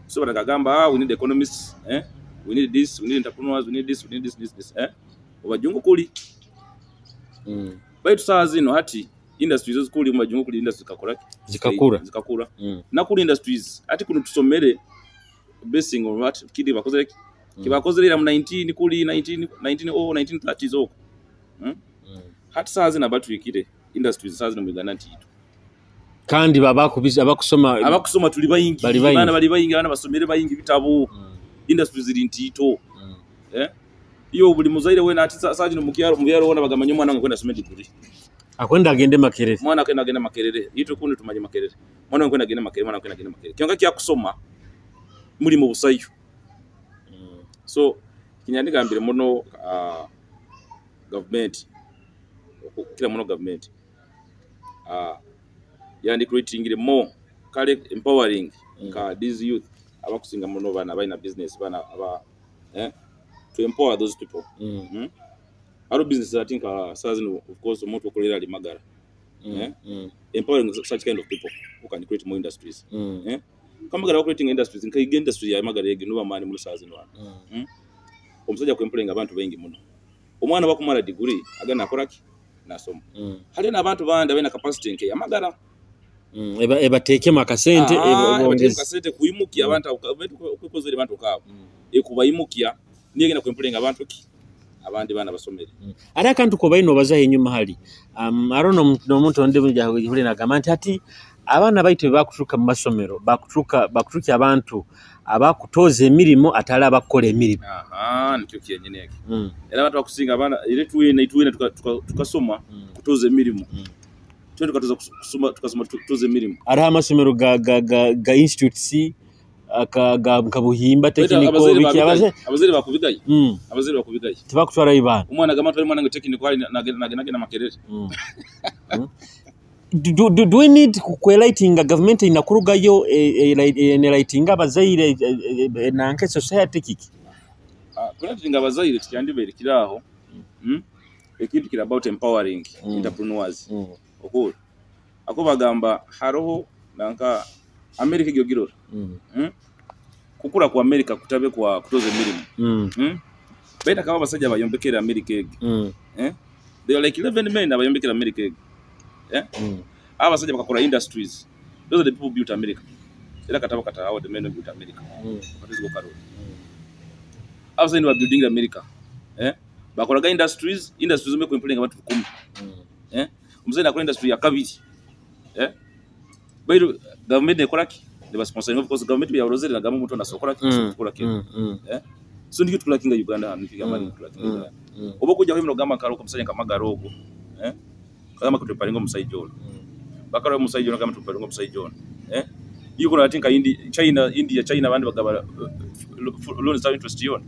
[SPEAKER 3] So barakagamba, "Ah, we need economists, eh? We need this, we need entrepreneurs, we need this, we need this, this, this, eh?" Obajungu kuli. Baitu saa zino hati industries ezikuli mu bajungu kuli industries zikakora ki?
[SPEAKER 2] Zikakura.
[SPEAKER 3] Zikakura. Nakuli industries ati kuno tusomere basing on what kidi bakozere ki? Kibakozere era mu 19 kuli 19 19 oh 1930s oko. Hati saa zino abatwikire industries saa zino mu Uganda ntiito.
[SPEAKER 2] Kandi babakubiza abakusoma.
[SPEAKER 3] Abakusoma tuli bayingi.
[SPEAKER 2] Bali bayingi.
[SPEAKER 3] Abaana bali bayingi, abaana basomere bayingi bitabo. Industries ziri ntiito. Eh? Iyo buli muzaire wena ati saa zino mu kyalo wona bagamanya omwana wange kwenda asome degree.
[SPEAKER 2] Akwenda agende Makerere.
[SPEAKER 3] Mwana akwenda agenda Makerere. Itu kundi tumanye Makerere. Mwana wange kwenda agenda Makerere, mwana wange kwenda agenda Makerere. Kyonka kyakusoma muri mu busayo. So kinyandigambire muno government, kila muno government yandi creating more kale empowering ka these youth abakusinga muno bana balina business, bana aba, eh, to empower those people. Aro business, I think, saa zino of course omuntu okolera ali Magara. Eh? Empowering such kind of people who can create more industries. Eh? Kamagara creating industries nka industry ya Magara egi nuba mani muno saa zino wano. Omusajja kwempulenga abantu baingi muno. Omwana bakumala degree agana akola ki? Nasoma. Haliyo n'abantu bandi abalina capacity nke yamagara.
[SPEAKER 2] Ebateekemu akasente.
[SPEAKER 3] Ah, ebateekemu
[SPEAKER 2] ebongeze.
[SPEAKER 3] Akasente kuimukya abantu abo, okwekozera abantu kaabo ekubayimukya niyo egenda kwempulenga abantu ki abandi baana basomere.
[SPEAKER 2] Ate akantu kobaine obazaho enyuma hali aro n'omuntu ondi huli nagamba nti ati abaana baitu bebakuturuka mu masomero bakuturuka bakuturukya abantu abakutoza emirimu atali abakukola emirimu.
[SPEAKER 3] Aha, nikyo kyenyini ekyo. Era abantu bakusinga abaana era twine tukasoma kutoza emirimu. Twe tukatoza kusoma, tukasoma kutoza emirimu.
[SPEAKER 2] Hariho amasomero ga institutes aka ga nka Buhimba Technical. Biki
[SPEAKER 3] Abazaire bakubigaye. Abazaire bakubigaye.
[SPEAKER 2] Tibakutwarayo baana.
[SPEAKER 3] Omwana agamba twali mwana nge technical ali nagenda Makerere.
[SPEAKER 2] Do we need kwelightinga government inakurugayo enelightinga abazaire nanka society kiki?
[SPEAKER 3] Ah, kulightinga abazaire tikyandibaire kiraaho. Ekintu kiri about empowering entrepreneurs. Okuri ako bagamba haroho nanka America egyo girora. Kukura kwa America kutabe kwa kutoza emirimu. Baita kaba abasajja bayombekera America egi. Eh? They are like 11 men abayombekera America egi. Eh? Abasajja bakakora industries. Those are the people who built America. Era katabo kata how the men who built America. Bakatizo karo. Abasajja ni building America. Eh? Bakoraga industries, industries zomwe kuemploying abantu 10. Eh? Omusajja akola industry ya kabiri. Eh? Bairu government ekola ki? Ne basponsoring, of course government ya rozere nagamba omuntu anasokola ki? Sokola ki? Eh? So ndikyo tulakinga Uganda hano nifika mali tulakinga Uganda. Oba kujja kwemino gamba kalo omusajja nkamagara ogwo. Eh? Kagamba kutuparinga omusajja ono. Bakala omusajja ono kagamba tuparinga omusajja ono. Eh? Yuko ati nka Indi, China, India, China abandi bagaba loans za interest yona.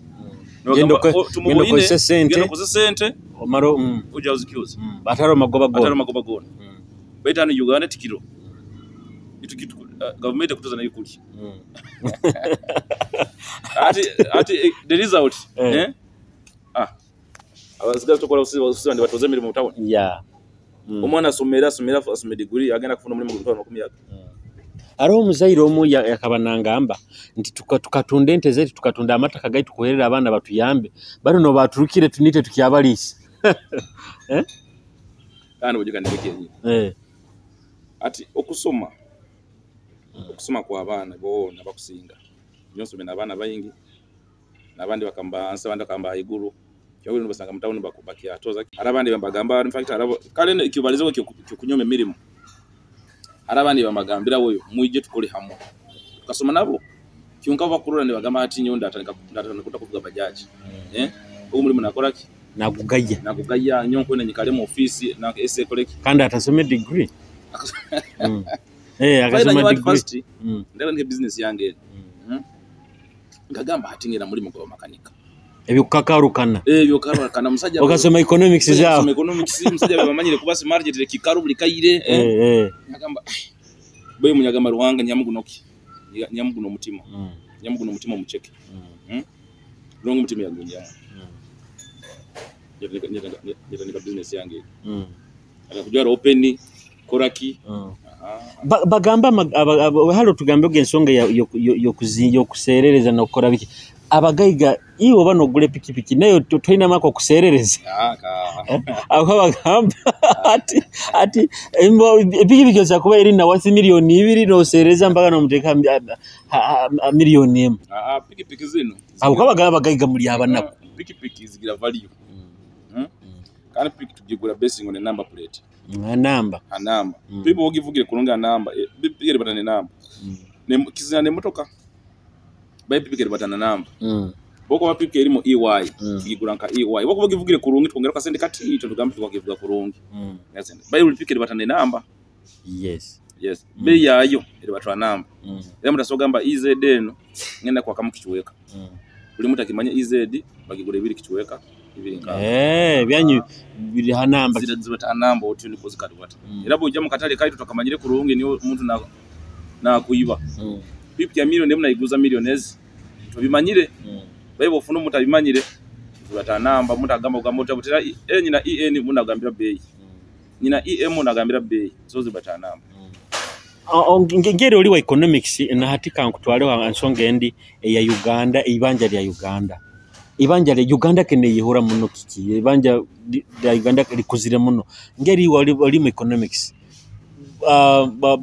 [SPEAKER 2] Genda okozese sente.
[SPEAKER 3] Genda okozese sente.
[SPEAKER 2] Omaro
[SPEAKER 3] ujja uzikyuze.
[SPEAKER 2] Ataro magoba gona.
[SPEAKER 3] Ataro magoba gona. Baita hano Uganda tikiro. Itu government ekutoza nayo kuli. Ati the result eh? Ah. Abasigazi tukola usiba ndi batoze emirimu mu town.
[SPEAKER 2] Yeah.
[SPEAKER 3] Omwana asomera asome degree agenda kufuna omulimu gwa 20.
[SPEAKER 2] Hariho omuzaire omu yakaba nangamba nti tukatunda ente zetu, tukatunda amataka gaitu kuherera abaana batuyambe, bano no baturukire tunite tukyabaliisa. Eh?
[SPEAKER 3] Kandi bujika ndeke yenyewe.
[SPEAKER 2] Eh.
[SPEAKER 3] Ati okusoma. Okusoma kwa abaana bona bakusinga. Nyonsome n'abaana bayingi. N'abandi bakamba hansi, abandi bakamba iguru. Kyabuli nobasanga mu town bakyatoza. Hari abandi bambagamba, in fact arabo kale ekibalizo kyo kunyoma emirimu. Hari abandi bambagambira woyo muje tukole hamwe. Tukasoma nabo. Kyonka bakurura ne bagamba ati nyo ndatandika kuvuga bajaji. Eh? Ogwo mulimu nakora ki?
[SPEAKER 2] Nagugaya.
[SPEAKER 3] Nagugaya nyo nkwena nyikale mu office na ese koleki.
[SPEAKER 2] Kandi atasome degree. Eh, akasoma degree.
[SPEAKER 3] First, ndaba nke business yange. Ngagamba ati ngera mulimu gwa makanika.
[SPEAKER 2] Ebyo kukakarukana.
[SPEAKER 3] Ebyo kakarukana musajja.
[SPEAKER 2] Okasoma economics zao.
[SPEAKER 3] Okasoma economics musajja bamanyire kuba smart jetere kikaru buli kaire.
[SPEAKER 2] Eh.
[SPEAKER 3] Ngagamba boye munyagamba ruhanga nyamugunoki. Nyamuguno mutima. Nyamuguno mutima mucheke. Rongo mutima yagunyamu. Nyanika business yange. Akakujara open koraki.
[SPEAKER 2] Bagamba halo tugambe ensonga yokuseerereza n'okukora biki. Abagaiga iwe oba n'ogula epikipiki nayo tolina mako okuseerereza. Abo bagamba ati epikipiki osobola kuba eri nawasi 2 miliyoni n'oseereza mpaka n'omuteeka 1 miliyoni.
[SPEAKER 3] Pikipiki zino.
[SPEAKER 2] Abo bagamba abagaiga muli abanaku.
[SPEAKER 3] Pikipiki zigira value. Kandi pikipiki tugigura basing on a number plate.
[SPEAKER 2] Namba.
[SPEAKER 3] A namba. People ogivugire kulonga namba. Bigere batane namba. Ne kizina ne motoka. Bayi pikipiki batana namba. Boko bapipike erimo EY. Tugigura nka EY. Boko bagivugire kurungi twongera kasente kati ito tugambe tukakivuga kurungi. Bayi buli pikipiki batane namba.
[SPEAKER 2] Yes.
[SPEAKER 3] Yes. Bei yayo eri batwa namba. Era mutasogamba EZ eno ngenda kwa kamu kichweka. Buli mutu akimanya EZ bagigura ebiri kichweka.
[SPEAKER 2] Eh, byanyu biri hanamba.
[SPEAKER 3] Zibata namba otyo niko zikadwata. Era bwojja mu katale kaitu tukamanyire kurungi niyo omuntu na kuiba. Pipi ya milioni naiguza millionaires. Tubimanyire. Bayi bofuna omuntu abimanyire. Zibata namba omuntu agamba ogamba otabutera e nyina EN munagambira bei. Nyina EM munagambira bei. So zibata namba.
[SPEAKER 2] Ngeri oli wa economics na hatika nkutwale nsonga endi eya Uganda, ibanja lya Uganda. Ibanja lya Uganda kene yihora muno kiki, ibanja lya Uganda likuzire muno. Ngeri wali mu economics.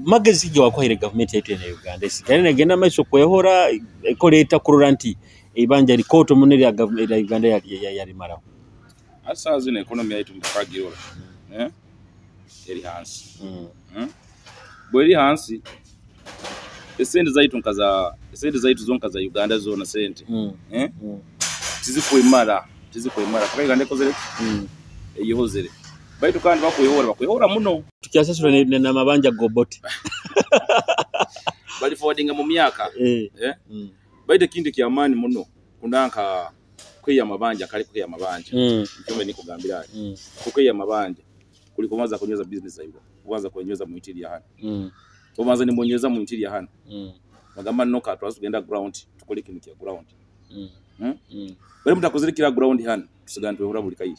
[SPEAKER 2] Magezi gye wakwahire government yaitu eno Uganda. Esigale negenda maiso kwehora ekoleta kurora nti ibanja likoto muno lya government ya Uganda yalimaraho.
[SPEAKER 3] Asa zino economy yaitu mukagirora. Eh? Eri hansi. Bweri hansi esente zaitu nkaza esente zaitu zonka za Uganda zona sente. Eh? Tizikwemara paka Uganda ekozere eyihozere. Baitu kandi bakwehora muno.
[SPEAKER 2] Tukyasasula na mabanja goboti.
[SPEAKER 3] Bali forwardinga mu myaka. Eh? Baitu kintu kya amani muno kundanka kweya mabanja kali kweya mabanja. Nkyombe nikugambira. Kukweya mabanja kuli kumaza kunyweza business zaibwe. Kubanza kunyweza mu interior hano. Kubanza ni mbonyeza mu interior hano. Bagamba no ka tugenda ground tukole kintu kya ground. Bari mutakozere kira ground hano tusigana twehora buli kairi.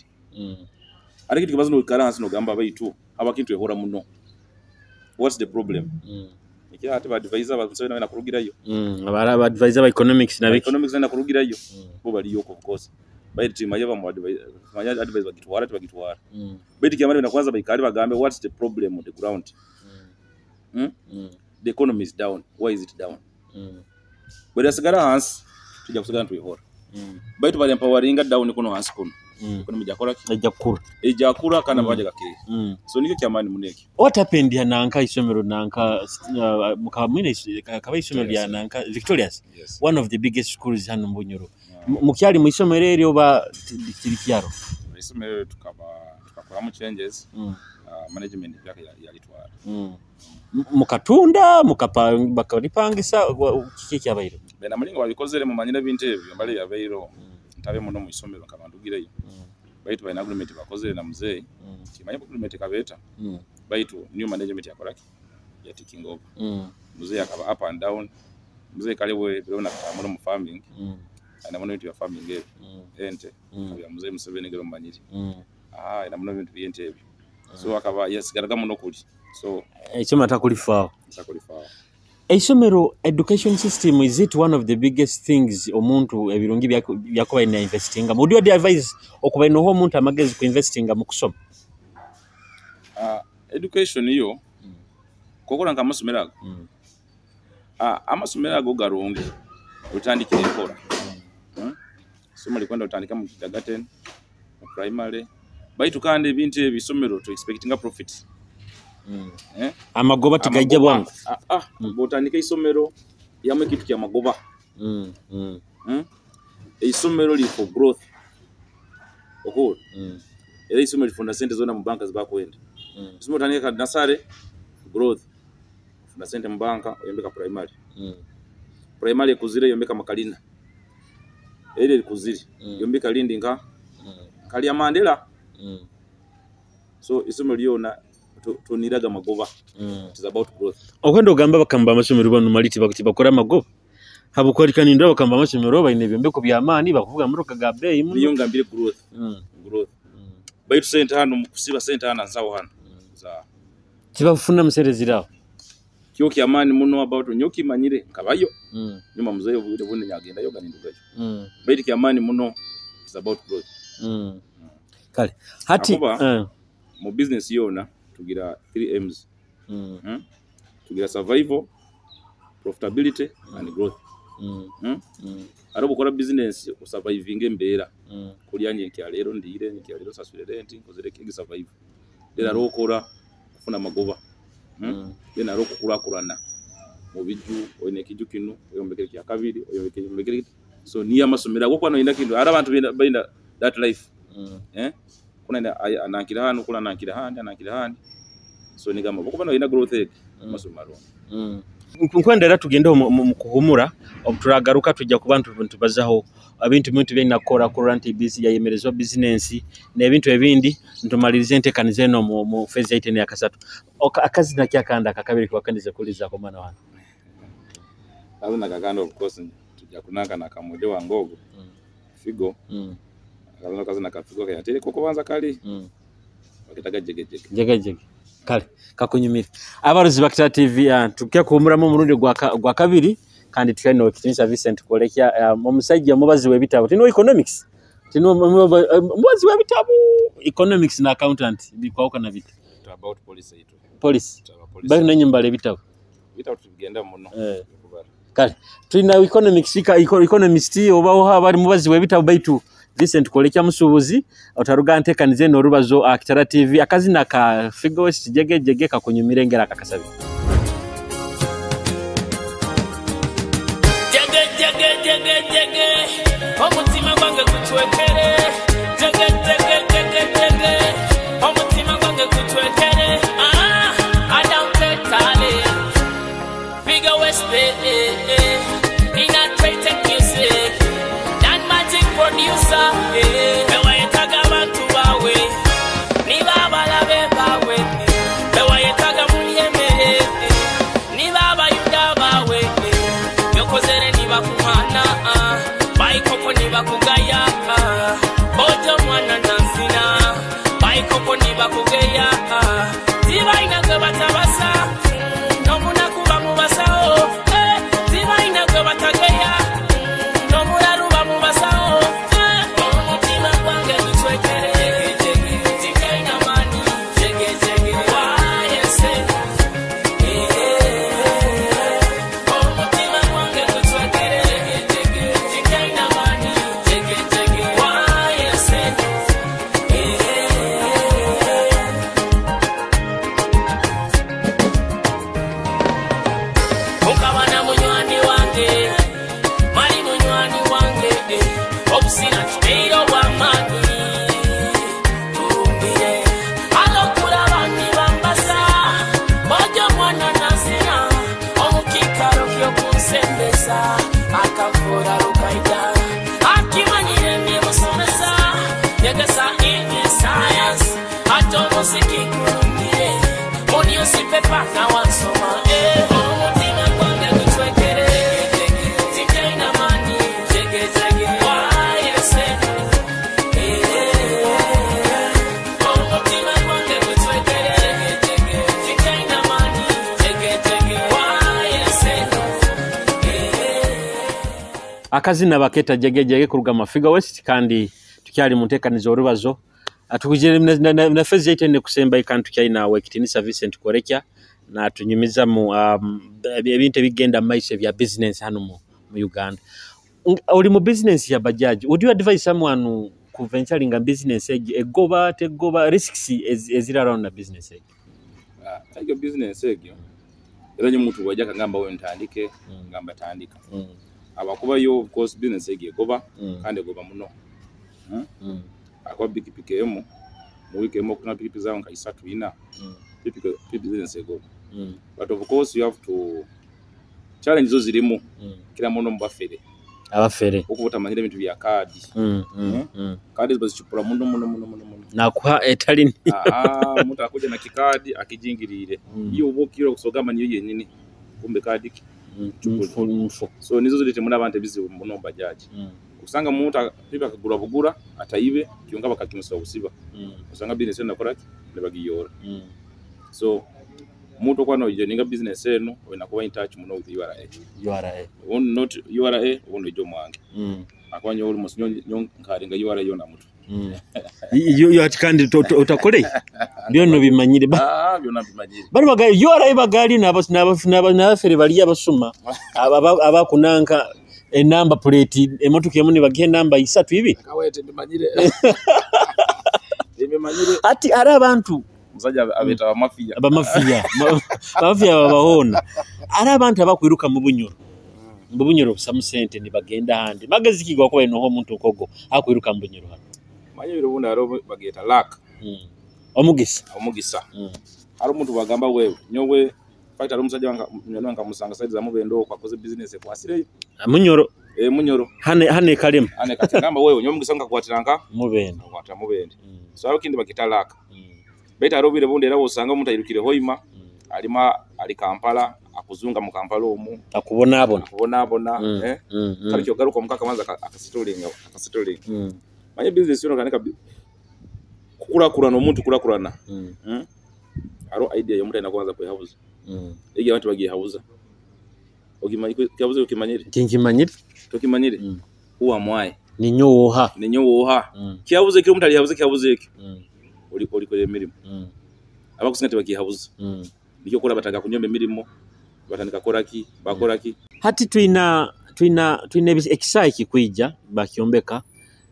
[SPEAKER 3] Ariko kibazo n'oikara hansi n'ogamba baitu abakintu ehora muno, what's the problem? Ekira ate ba advisor ba Museveni na kurugirayo.
[SPEAKER 2] Aba advisor ba economics na biki.
[SPEAKER 3] Economics na kurugirayo. Bo baliyo, of course, baitu timaye ba mu advisor, manya advisor bagitwara, tibagitwara. Baitu kyamani na kwanza baikali bagambe, what's the problem on the ground? The economy is down, why is it down? Bwe yasigala hansi tujja kusigala ntwihora. Baitu bali empoweringa down kuno hansi kuno, economy jakora ki?
[SPEAKER 2] Ejja kukura.
[SPEAKER 3] Ejja kura kana baje gakeya. So nikyo kyamani muneki.
[SPEAKER 2] What happened ya nanka isomero nanka mukamwine kaba isomero lya nanka Victorious?
[SPEAKER 3] Yes.
[SPEAKER 2] One of the biggest schools hano mu Bunyoro. Mukyali mu isomero eryo oba kiri kyaro?
[SPEAKER 3] Isomero tukaba tukakoramu changes. Management yake yalitwara.
[SPEAKER 2] Mukatunda mukapa bakalipangisa, kiki ekyabaire?
[SPEAKER 3] Bena mulingo babikozere mumanyire ebintu ebyo mbale yabairo ntabe muno mu isomero nkabandugireyo. Baitu balina agreement bakozere na muzeeyi. Kimanye agreement kabeeta. Baitu new management yakoraki, ya taking over. Muzeeyi akaba up and down. Muzeeyi kale we birona kutamura mu farming. Ana muno ebintu bya farming ebyo, ente. Bya muzeeyi Museveni ngero mumanyire. Ah, ina muno ebintu by'ente ebyo, so akaba yasigalaga muno kuli, so
[SPEAKER 2] Ekyoma takulifaawo.
[SPEAKER 3] Takulifaawo.
[SPEAKER 2] Eisomero, education system, is it one of the biggest things omuntu ebirungi byakuba ina investinga? Would you advise okuba inoho omuntu amagezi ku investinga mu kusoma?
[SPEAKER 3] Education yo kokola nka amasomero ago. Amasomero ago garungi otandikira enkola. Somo likwenda otandika mu kindergarten, mu primary, baitu kandi ebintu ebyo isomero to expectinga profit. Eh?
[SPEAKER 2] Amagoba tigajja bwangu.
[SPEAKER 3] Ah, ah, bw'otandika isomero yamu ekintu kya magoba. Isomero li for growth okwo. Era isomero lifunda sente zona mu banka zibakwenda. Isomero otandika nursery, growth, ofuna sente mu banka, oyombeka primary. Primary ekuzire, yombeka makalina era erikuzire. Yombeka lindi nka kalya Mandela. So isomero lyona toniraga magoba. It is about growth.
[SPEAKER 2] Okwenda ogamba bakamba amasomero bano mali tibakora amagoba, habukorikanindwa bakamba amasomero balina ebyombeko byamaani, bakuvuga motoka ga bbeeyi muno.
[SPEAKER 3] Niyo ngambire growth. Growth, baitu sente hano mukusiba sente hano nsawo hano za
[SPEAKER 2] Tibafuna musere zirawo.
[SPEAKER 3] Kyo kyamaani muno about nyo kimanyire nkabayo. Nyuma muzeeyo obwire bundi nyagendayo ganindugayo. Baitu kyamaani muno is about growth.
[SPEAKER 2] Kale hati
[SPEAKER 3] Akuba- Mu business yona tugira 3 M's. Tugira survival, profitability and growth. Ari gukora business usurvivinga embeera. Kulya nyenkya leero ndiire, nyenkya leero nsasule rent, nkozere kingi, survive. Then ari okora kufuna magoba. Then ari okukulakulana mu biju, oyina ekiju kino oyombekere kya kabiri, oyombekere. So niyo amasomero ago kuba noyina kintu ari abantu baina that life. Eh, kuna anankira hano, kula anankira handi, anankira handi, so nigamba bokuba noyina growth egi amasomero.
[SPEAKER 2] Nkwenda era tugende mu kuhumura, obu turagaruka tujja kuba ntubazaho ebintu bintu byalina kukora kurora nti yayemerezwa bizinensi n'ebintu ebindi, ntumalirize enteekaniza eno mu phase yaitu eno yakasatu. Akazina kyakanda akakabiri kiwakendize kulizaako mwana wange.
[SPEAKER 3] Azina kakanda, of course tujja kunaka na kamude wange ogwo Figo. Akazina kazina ka Figo kayatereka okubanza kali bakitaga jegejege.
[SPEAKER 2] Jegejege, kale kakunyumire. Abaruzi ba Kitara TV, tukya kuhumuramu omurundi gwa kabiri, kandi tukyalina Owekitinisa Vincent Kwolekya, omusajja omubazi w'ebitabo, tino economics, tino omubazi w'ebitabo, economics na accountant bikwawukana biti?
[SPEAKER 3] To about policy itu.
[SPEAKER 2] Policy.
[SPEAKER 3] To about policy.
[SPEAKER 2] Bali nenyumbala ebitabo.
[SPEAKER 3] Bitabo tubigenda muno. Kubara.
[SPEAKER 2] Kale tulina economics, economist obawo abali mubazi w'ebitabo, baitu Vincent Kwolekya musuubuzi otaruga. Nteekaniza eno orubazo, Kitara TV, akazina ka Figo West jegejege kakunyumire ngera akakasabi.
[SPEAKER 5] Jege jege jege jege, omutima gwange gucwekere. Jege jege jege jege, omutima gwange gucwekere. Ah, I don't play tally. Figo West, eh, eh, eh. In a trade music. Dan Magic producer, eh. Bewayetaga abantu bawe. Niba abalabe bawe. Bewayetaga mulyemere, eh. Niba abayuda bawe, eh. Byokozere nibakuhana, ah. Bayikoko nibakugaya, ah. Omuziki gulungire mu newspaper nawansoma, eh. Omutima gwange gucwekere, tikyalina maanyi, jegejege wayese, eh. Omutima gwange gucwekere, tikyalina maanyi, jegejege wayese, eh.
[SPEAKER 2] Akazina baketa Jegejege kuruga Mafiga West, kandi tukyali mu nteekaniza orubazo. Atukujire na fezi yaitu ene kusemba, kandi tukyalina Wekitinisa Vincent Korekya natunyumiza mu ebintu ebigenda mu maiso ebya business hano mu Uganda. Oli mu business ya bajaji, would you advise someone ku venturing a business egi? Egoba tegoba, risks eziri around na business egi?
[SPEAKER 3] Ah, egyo business egyo era nyo omuntu bwajja akagamba we ntandike, ngamba tandika, abakuba yo of course business egyo egoba, kandi egoba muno. Akuba pikipiki emu mu wiiki emu, okutuna pikipiki zawe nka isatu, ina, pikipiki business egoba. But of course you have to challenge zo zirimu kira muno mu bafere.
[SPEAKER 2] Abafere.
[SPEAKER 3] Okuba otamanyire ebintu bya kaadi. Kaadi bazicupura muno muno muno muno muno.
[SPEAKER 2] Nakuha etali.
[SPEAKER 3] Aha, omuntu akuja na kikaadi akijingiriire. Iyo oba okira okusogamba niyo yenyini, kumbe kaadi ki
[SPEAKER 2] Mfu mfu.
[SPEAKER 3] So nizo zireetemu abantu ebizibu muno mu bajaji. Osanga omuntu pipa akagura bugura atayibe kyonka bakakimusa obusiba, osanga business eno nakoraki nebagiyoora. So omuntu okuba nojoininga business eno olina kuba in touch muno with URA.
[SPEAKER 2] URA.
[SPEAKER 3] Obundi not URA, obundi ojja omwange, akuba nyowe almost nyo nkaringa URA yona mutu.
[SPEAKER 2] Yo ati kandi otakole byonna bimanyire.
[SPEAKER 3] Ah, byonna bimanyire.
[SPEAKER 2] Bali bagali URA bagali n'abafere bali abasuma abakunanka enamba plate emotoka emu nibagiha enamba isatu ibiri.
[SPEAKER 3] Kawete mbimanyire, mbimanyire.
[SPEAKER 2] Ati ari abantu
[SPEAKER 3] omusajja abeeta abamafiya.
[SPEAKER 2] Abamafiya babahoona. Ari abantu abakwiruka mu Bunyoro, mu Bunyoro busamu sente nibagenda handi. Magezi ki gwakuba inoho omuntu nkogo akwiruka mu Bunyoro hano?
[SPEAKER 3] Manye ebiro bundi hariho bageeta luck.
[SPEAKER 2] Omugisa.
[SPEAKER 3] Omugisa. Hariho omuntu bwagamba wewe nyowe fact hariho omusajja wange munywani wange nkamusanga side za Mubende okwo akoze business ekwasireyo.
[SPEAKER 2] Munyoro?
[SPEAKER 3] Eh, Munyoro.
[SPEAKER 2] Hane kalema.
[SPEAKER 3] Ane kati ngamba wewe nyowe omugisa nkakwatira nka
[SPEAKER 2] Mubende.
[SPEAKER 3] Nkakwatira Mubende. So hariho kindi bakita luck. Baitu hariho obwire bundi era osanga omuntu airukire Hoima, alima ali Kampala, akuzunga mu Kampala omu.
[SPEAKER 2] Akubonaabona.
[SPEAKER 3] Akubonaabona. Eh, kale kyogaruka omuka akabanza akasitolinga. Manye business yono kanika kukulakulana, omuntu kulakulana. Hariho idea y'omuntu alina kubanza kwehabuza. Egi abantu bagihabuza. Okimanyi kyabuze, okimanyire?
[SPEAKER 2] Tinkimanyire.
[SPEAKER 3] Tokimanyire? Who am I?
[SPEAKER 2] Ninyo woha?
[SPEAKER 3] Ninyo woha? Kyabuze ekyo omuntu alihabuza, kyabuze ekyo. Oli olikolera emirimu. Abakusinga tebakihabuza. Nikyo kola batandika kunyomba emirimu, batandika koraki, bakoraki.
[SPEAKER 2] Hati twina ekisaayi kikwija bakyombeka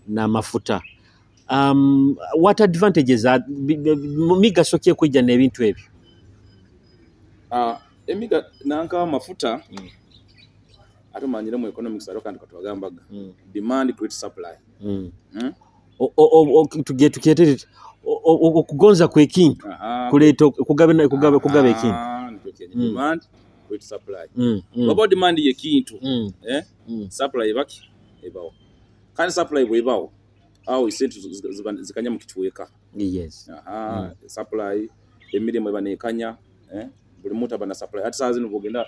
[SPEAKER 2] n'amafuta. What advantages are migaso ki ekwija n'ebintu ebyo?
[SPEAKER 3] Ah, emiga nanka amafuta. Ate manyire mu economics hariho kantu katubagambaga, demand creates supply.
[SPEAKER 2] Tukyete okugonza kw'ekintu kuleeta okugaba ekintu.
[SPEAKER 3] Aha, nikyo kyenyi. Demand creates supply. Waba demand y'ekintu, eh? Supply ebaki ebawo, kandi supply bwebawo awo esente zikanya mu kitweka. Aha, supply emirimu eba nekanya, eh? Buli muntu aba na supply. Ati saa zino bwogenda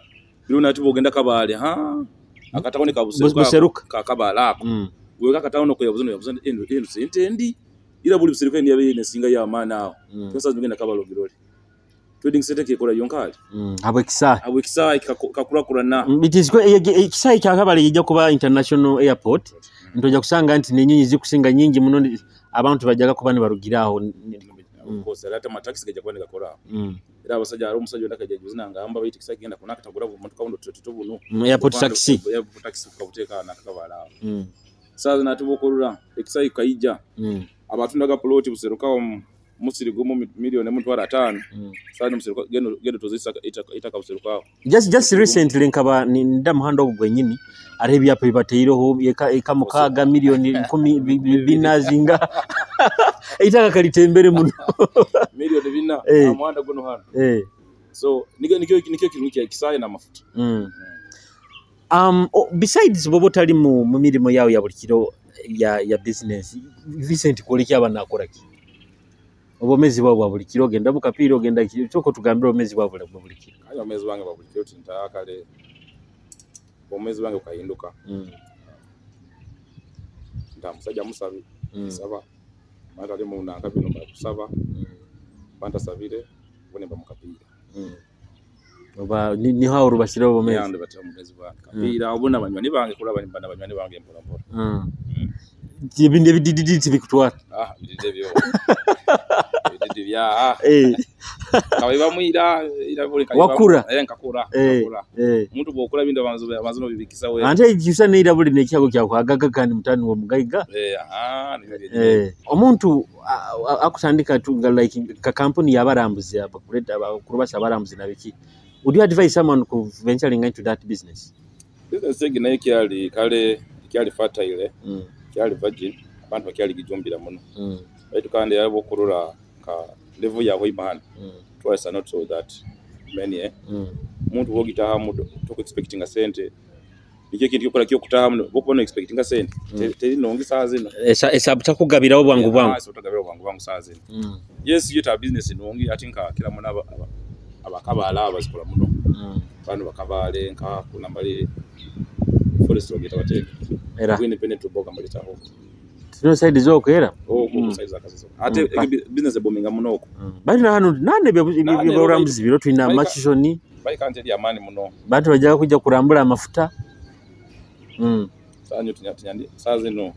[SPEAKER 3] biri nati bwogenda Kabaale, ha, akatawuni ka Buseruka.
[SPEAKER 2] Buseruka.
[SPEAKER 3] Ka Kabaale ako. Weka akatawuni ko yabuze yabuze eno eno sente ndi ira buli Buseruka ndi yabe nesinga y'amaani awo. Sasa zigenda Kabaale ogirole trading center kekola yonkali.
[SPEAKER 2] Habwekisaayi.
[SPEAKER 3] Habwekisaayi kakulakulana.
[SPEAKER 2] It is ekisaayi kya Kabale kijja kuba international airport, ntojja kusanga nti n'ennyonyi zikusinga nyingi muno, abantu bajjaga kuba nibarugira aho.
[SPEAKER 3] Of course era ate amatakisi gajja kuba negakola awo. Era abasajja, hariho omusajja ondi akajja juzi nangamba baitu ekisaayi kigenda kunaka tagura bumotoka buno tuto buno.
[SPEAKER 2] Airport taxi.
[SPEAKER 3] Airport taxi tukabuteeka nakakabaala awo. Saa zino ate bwokolera ekisaayi kaija, abatundaga ploti Buseruka musiri gumu miliyoni 50,000. Saa zino Buseruka genda toze itaka Buseruka awo.
[SPEAKER 2] Just recently nkaba nda muhanda ogwo gwenyini, hariho ebyapa bibateireho eka mukaaga miliyoni 4,000 zinga eitaka kalitembere muno.
[SPEAKER 3] miliyoni 4. Amuhanda guno hano. So nikyo kirungi kya ekisaayi n'amafuta.
[SPEAKER 2] Oh, besides bwoba otali mu mirimu yawe ya buli kiro ya business, Vincent Koleki aba nakola ki? Obwomezi bwawe bwa buli kiro, ogenda mukapiira, ogenda kyoko, tugambire obwomezi bwawe bwa buli kiro.
[SPEAKER 3] Kale obwomezi bwange bwa buli kiro tintaha, kale obwomezi bwange bukahinduka. Nta musajja musabi. Nsaba mba ntali munanka bino, mara kusaba. Mba ntasabire ubone mba mukapiira.
[SPEAKER 2] Oba niho aho rubasire obwomezi.
[SPEAKER 3] Yandi batira omugezi bwange kapiira, obona banywani bange, kuraba mba na banywani bange mpora mpora.
[SPEAKER 2] Ebindi ebidididi tibikutwara.
[SPEAKER 3] Ah, bididi ebyo, bididi bya kabiba mwira ira buli kabiba.
[SPEAKER 2] Wakura.
[SPEAKER 3] Eh, nkakura. Nkakura. Omuntu bwokura bintu abanzu nobibikisa we.
[SPEAKER 2] Ante kisa neira buli nekyago kyakwagaga kandi mutani wa mugaiga.
[SPEAKER 3] Eh, aha, nibyo.
[SPEAKER 2] Omuntu akutandika tunga like ka kampuni y'abarambuzi, abakuleta abakurubasa abarambuzi nabiki, would you advise someone ku venturing into that business?
[SPEAKER 3] Business egi nayo kyali kale kyali fertile, kyali virgin, abantu bakyali gijumbira muno. Baitu kandi yabo okurora ka level yawe imahani, twice are not so that many, eh? Omuntu wogitahamu toku expectinga sente, nikyo ekintu kyokola kyokutahamu bokuba no expectinga sente. Teri nongi saa zino.
[SPEAKER 2] Esabu takugabirawo bwangu bwangu.
[SPEAKER 3] Ah, so utagabira bwangu bwangu saa zino. Yes, yeta business nongi ati nka kila muna abakabaala abazikola muno. Bano bakabaale nka kunambali forest bagita bateke
[SPEAKER 2] Era
[SPEAKER 3] independent boga malitaho.
[SPEAKER 2] Tino side zoko era.
[SPEAKER 3] Oko size zakazizo ate business ebominga muno oko.
[SPEAKER 2] Bali na hano nane
[SPEAKER 3] Nane,
[SPEAKER 2] by'oburambuzi biro tulina machishoni.
[SPEAKER 3] Baika nte eri amaani muno.
[SPEAKER 2] Bantu bajja kujja kurambula amafuta.
[SPEAKER 3] Sanyu tinyandi saa zino.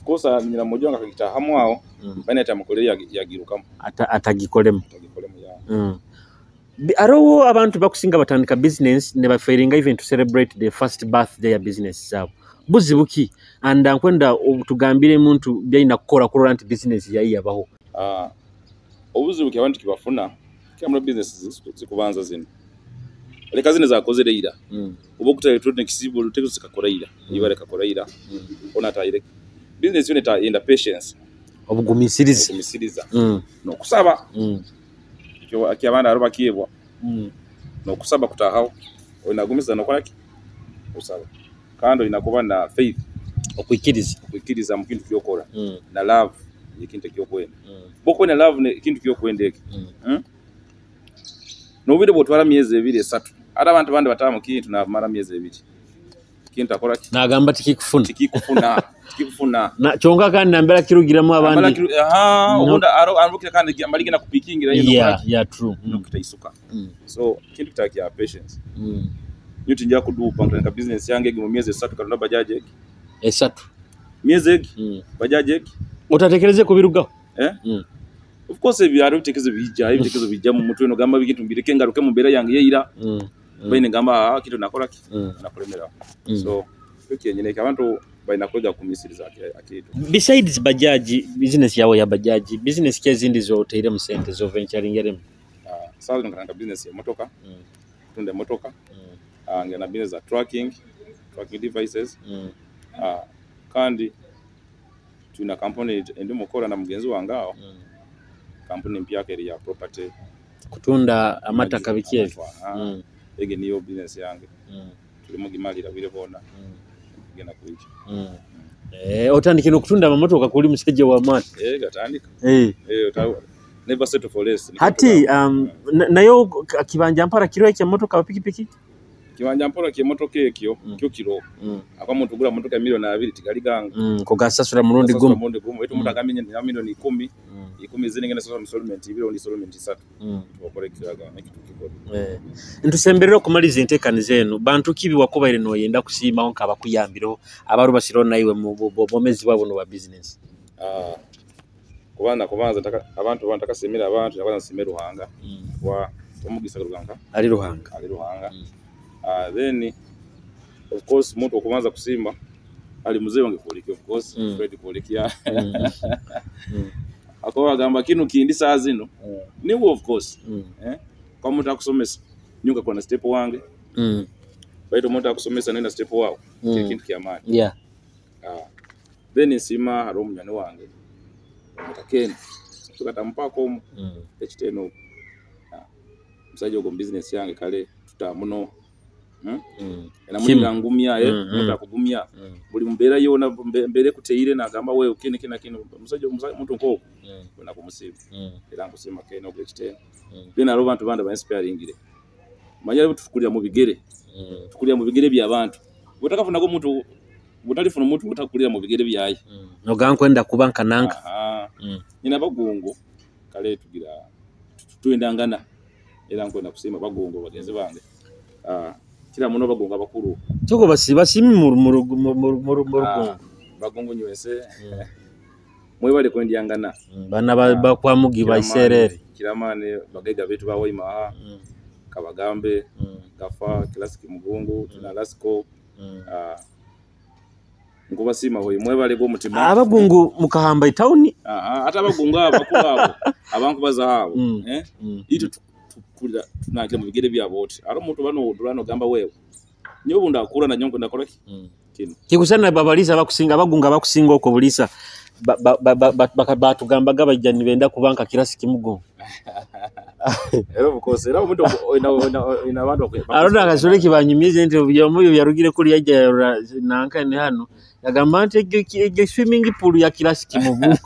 [SPEAKER 3] Kosa nyina mmoja wange akagita hamu awo. Bani ati amukolere yagirukamu.
[SPEAKER 2] Atagikolemu.
[SPEAKER 3] Atagikolemu ya.
[SPEAKER 2] Arowo abantu bakusinga batandika business ne bafailinga even to celebrate the first birthday ya business zaabwe. Buzibu ki? And nkwenda tugambire muntu byalina kukola kurora nti business yayi yabaho.
[SPEAKER 3] Ah, obuzibu ki abantu kibafuna kyamula business zikubanza zino. Leka zino zakozere ira. Oba okuta electronics bulu tezo zikakora ira. Ibare kakora ira. Ona tayire. Business unit enda patience.
[SPEAKER 2] Obugumisiriza.
[SPEAKER 3] Obugumisiriza. N'okusaba. Ekyo akyabanda aro bakiebwa. N'okusaba kutahawo. Olina nokola ki? Osaba. Kandi olina kuba na faith.
[SPEAKER 2] Okwikiriza.
[SPEAKER 3] Okwikiriza mu kintu kyokora. Na love ekintu ekyokwenda. Bwokuba na love ne kintu kyokwenda eki. N'obwire bwotwala myezi 2 3. Ate abantu bandi bataba mu kintu namara myezi 2. Kintu akora ki?
[SPEAKER 2] Nagamba tikikufuna.
[SPEAKER 3] Tikikufuna. Tikikufuna.
[SPEAKER 2] Na kyonka kandi nambera kirugiramu abandi.
[SPEAKER 3] Aha,
[SPEAKER 2] No.
[SPEAKER 3] obunda aro arukira kandi amaligena kupikingira yino.
[SPEAKER 2] Yeah, yeah, true.
[SPEAKER 3] Nokitaisuka. So kintu kitaki ya patience. Nyuti nja kudupa ntandika business yange egi mu myezi 3 katonda bajaje egi.
[SPEAKER 2] 3.
[SPEAKER 3] Myezi egi. Bajaje egi.
[SPEAKER 2] Otatekereze kubirugaho?
[SPEAKER 3] Eh? Of course ebyaro bitekezo bijja, ebitekezo bijja mu mutwe no gamba bikintu mbireke ngaruke mu mbera yange yeira. Baine ngamba ah, kintu nakola ki? Nakulemera. So kyo abantu balina kwega kumisiriza akitu.
[SPEAKER 2] Besides bajaji, business yawe ya bajaji, business ki ezindi zoteire mu sente zo venturing eremu?
[SPEAKER 3] Sasa nkatandika business ya motoka. Tunda motoka. Ngena business za tracking devices. Kandi tuna company ndi mukola na mugenzi wange awo. Kampuni mpya eri ya property.
[SPEAKER 2] Kutunda amataka biki ebyo.
[SPEAKER 3] Ege niyo business yange. Tulimu gimalira bire bona. Genda kuija.
[SPEAKER 2] Otandike n'okutunda amamotoka kuli musajja wa maani.
[SPEAKER 3] Gatandika. Never settle for less.
[SPEAKER 2] Hati nayo kibanja mpara kiro ekya motoka pikipiki?
[SPEAKER 3] Kibanja mpora kye motoka ekyo kyo kiro. Akwa muntu gula motoka milioni 2 tigali ganga.
[SPEAKER 2] Kogasasura murundi gumu.
[SPEAKER 3] Murundi gumu. Etu muntu agambye nti milioni 10. 10 zine ngene sasa installment 2 ndi installment 3. Tukokora kiraga nekitu kikora.
[SPEAKER 2] Ntusemberera okumaliza enteekaniza eno, bantu kibi wakubaire noyenda kusiimaho nk'abakuyambiraho abaru basiro naiwe mu bwomezi bwabo buno bwa business.
[SPEAKER 3] Kubanza abantu bantakasimira abantu nabanza nsimira Ruhanga. Kwa omugisa Ruhanga.
[SPEAKER 2] Ali Ruhanga.
[SPEAKER 3] Ali Ruhanga. Then of course muntu okubanza kusimba ali muzee wange Kulikia, of course. Fred Kulikia. Akoba agamba kino kindi saa zino. Niwe of course. Kwa muntu akusomesa nyuka kwa na step wange. Baitu omuntu akusomesa nenda step wawo. Kintu kya maani.
[SPEAKER 2] Yeah.
[SPEAKER 3] Then nsima hari omunywani wange. Mutakeni. Tukatampako omu. Ekiteno. Musajja ogwo mu business yange kale tutamuno. Era ngumya muntu akugumya buli mbeera yona, mbeera ekuteire nagamba wewe kini kina kini, omusajja omuntu nk'ogwo wena kumusiima. Era nkusiima kene ogwekiteeno. Then hariho abantu bandi abainspiringire. Manyire tukulira mu bigere, tukulira mu bigere by'abantu. Bwotakafunago omuntu, bwotalifuna omuntu otakulira mu bigere byaye.
[SPEAKER 2] Noga nkwenda kuba nka nanka.
[SPEAKER 3] Nyina bagungu kale tugira twendangana, era nkwenda kusiima bagungu bagenzi bange. Kira muno bagungu abakuru.
[SPEAKER 2] Toko basimi mu rugungu.
[SPEAKER 3] Bagungu nywese. Mwebale kwendyangana.
[SPEAKER 2] Bana bakwamugi baiserere.
[SPEAKER 3] Kiramane bagaiga betu ba Hoima. Kabagambe, Gafa, Classic Mugungu, tuna Lasco. Nkubasiima hoyi mwebale gwo mutima.
[SPEAKER 2] Abagungu mukahamba itawuni.
[SPEAKER 3] Ate abagungu abo bakulu abo abankubaza abo. Ito tukulira tunakira mu bigere byabo oti. Aro omuntu bano odulano gamba wewe. Nyowe bunda akura na nyonko ndakola ki? Kino.
[SPEAKER 2] Kikusana babalisa bakusinga abagunga bakusinga okwo bulisa. Batugambaga bajja nibenda kubanka Classic Mugungu.
[SPEAKER 3] Era of course era omuntu ina abantu
[SPEAKER 2] Arona akasole kibanyumize nti byomuyo byarugire kuli yajja nanka ne hano yagamba nti egyo swimming pool ya Classic Mugungu.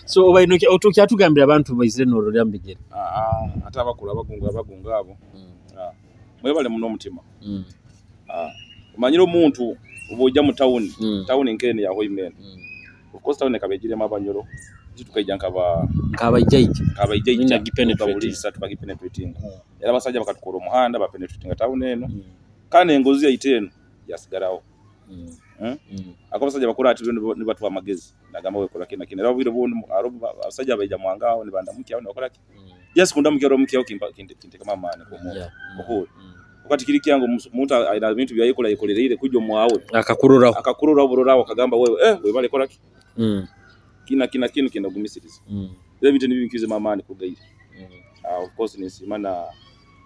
[SPEAKER 2] So obaino otukyatugambira abantu baizire n'ololya mbigere.
[SPEAKER 3] Ate abakulu abagungu abo. Mwebale muno omutima. Omanyire omuntu obwojja mu tawuni, tawuni nkene ya Hoima. Of course tawuni kabejiremu abanyoro. Tukaija nkaba
[SPEAKER 2] nkabaijjaija
[SPEAKER 3] nkabaijjaija tukabuliisa tukagipenetratinga. Era abasajja bakatukora omuhanda bapenetratinga tawuni eno. Kandi engozi yaitu eno yasigarawo. Ako abasajja bakora ati nibatuwa amagezi nagamba wekola kina kina. Era obwire obundi abasajja baija mwanga aho nibandamukya aho nibakola ki? Just kundamukya oromukia kintekemu amaani k'omuntu. Okuhura. Wakati kiri kyangu omuntu alina ebintu byayikola yikolereire kujja omwawe.
[SPEAKER 2] Akakururaho.
[SPEAKER 3] Akakururaho bururaho akagamba wewe webale kola ki? Kina kina kinu kenda gumisiriza. Era ebintu nibi binkize amaani kugaire. Of course ninsiima na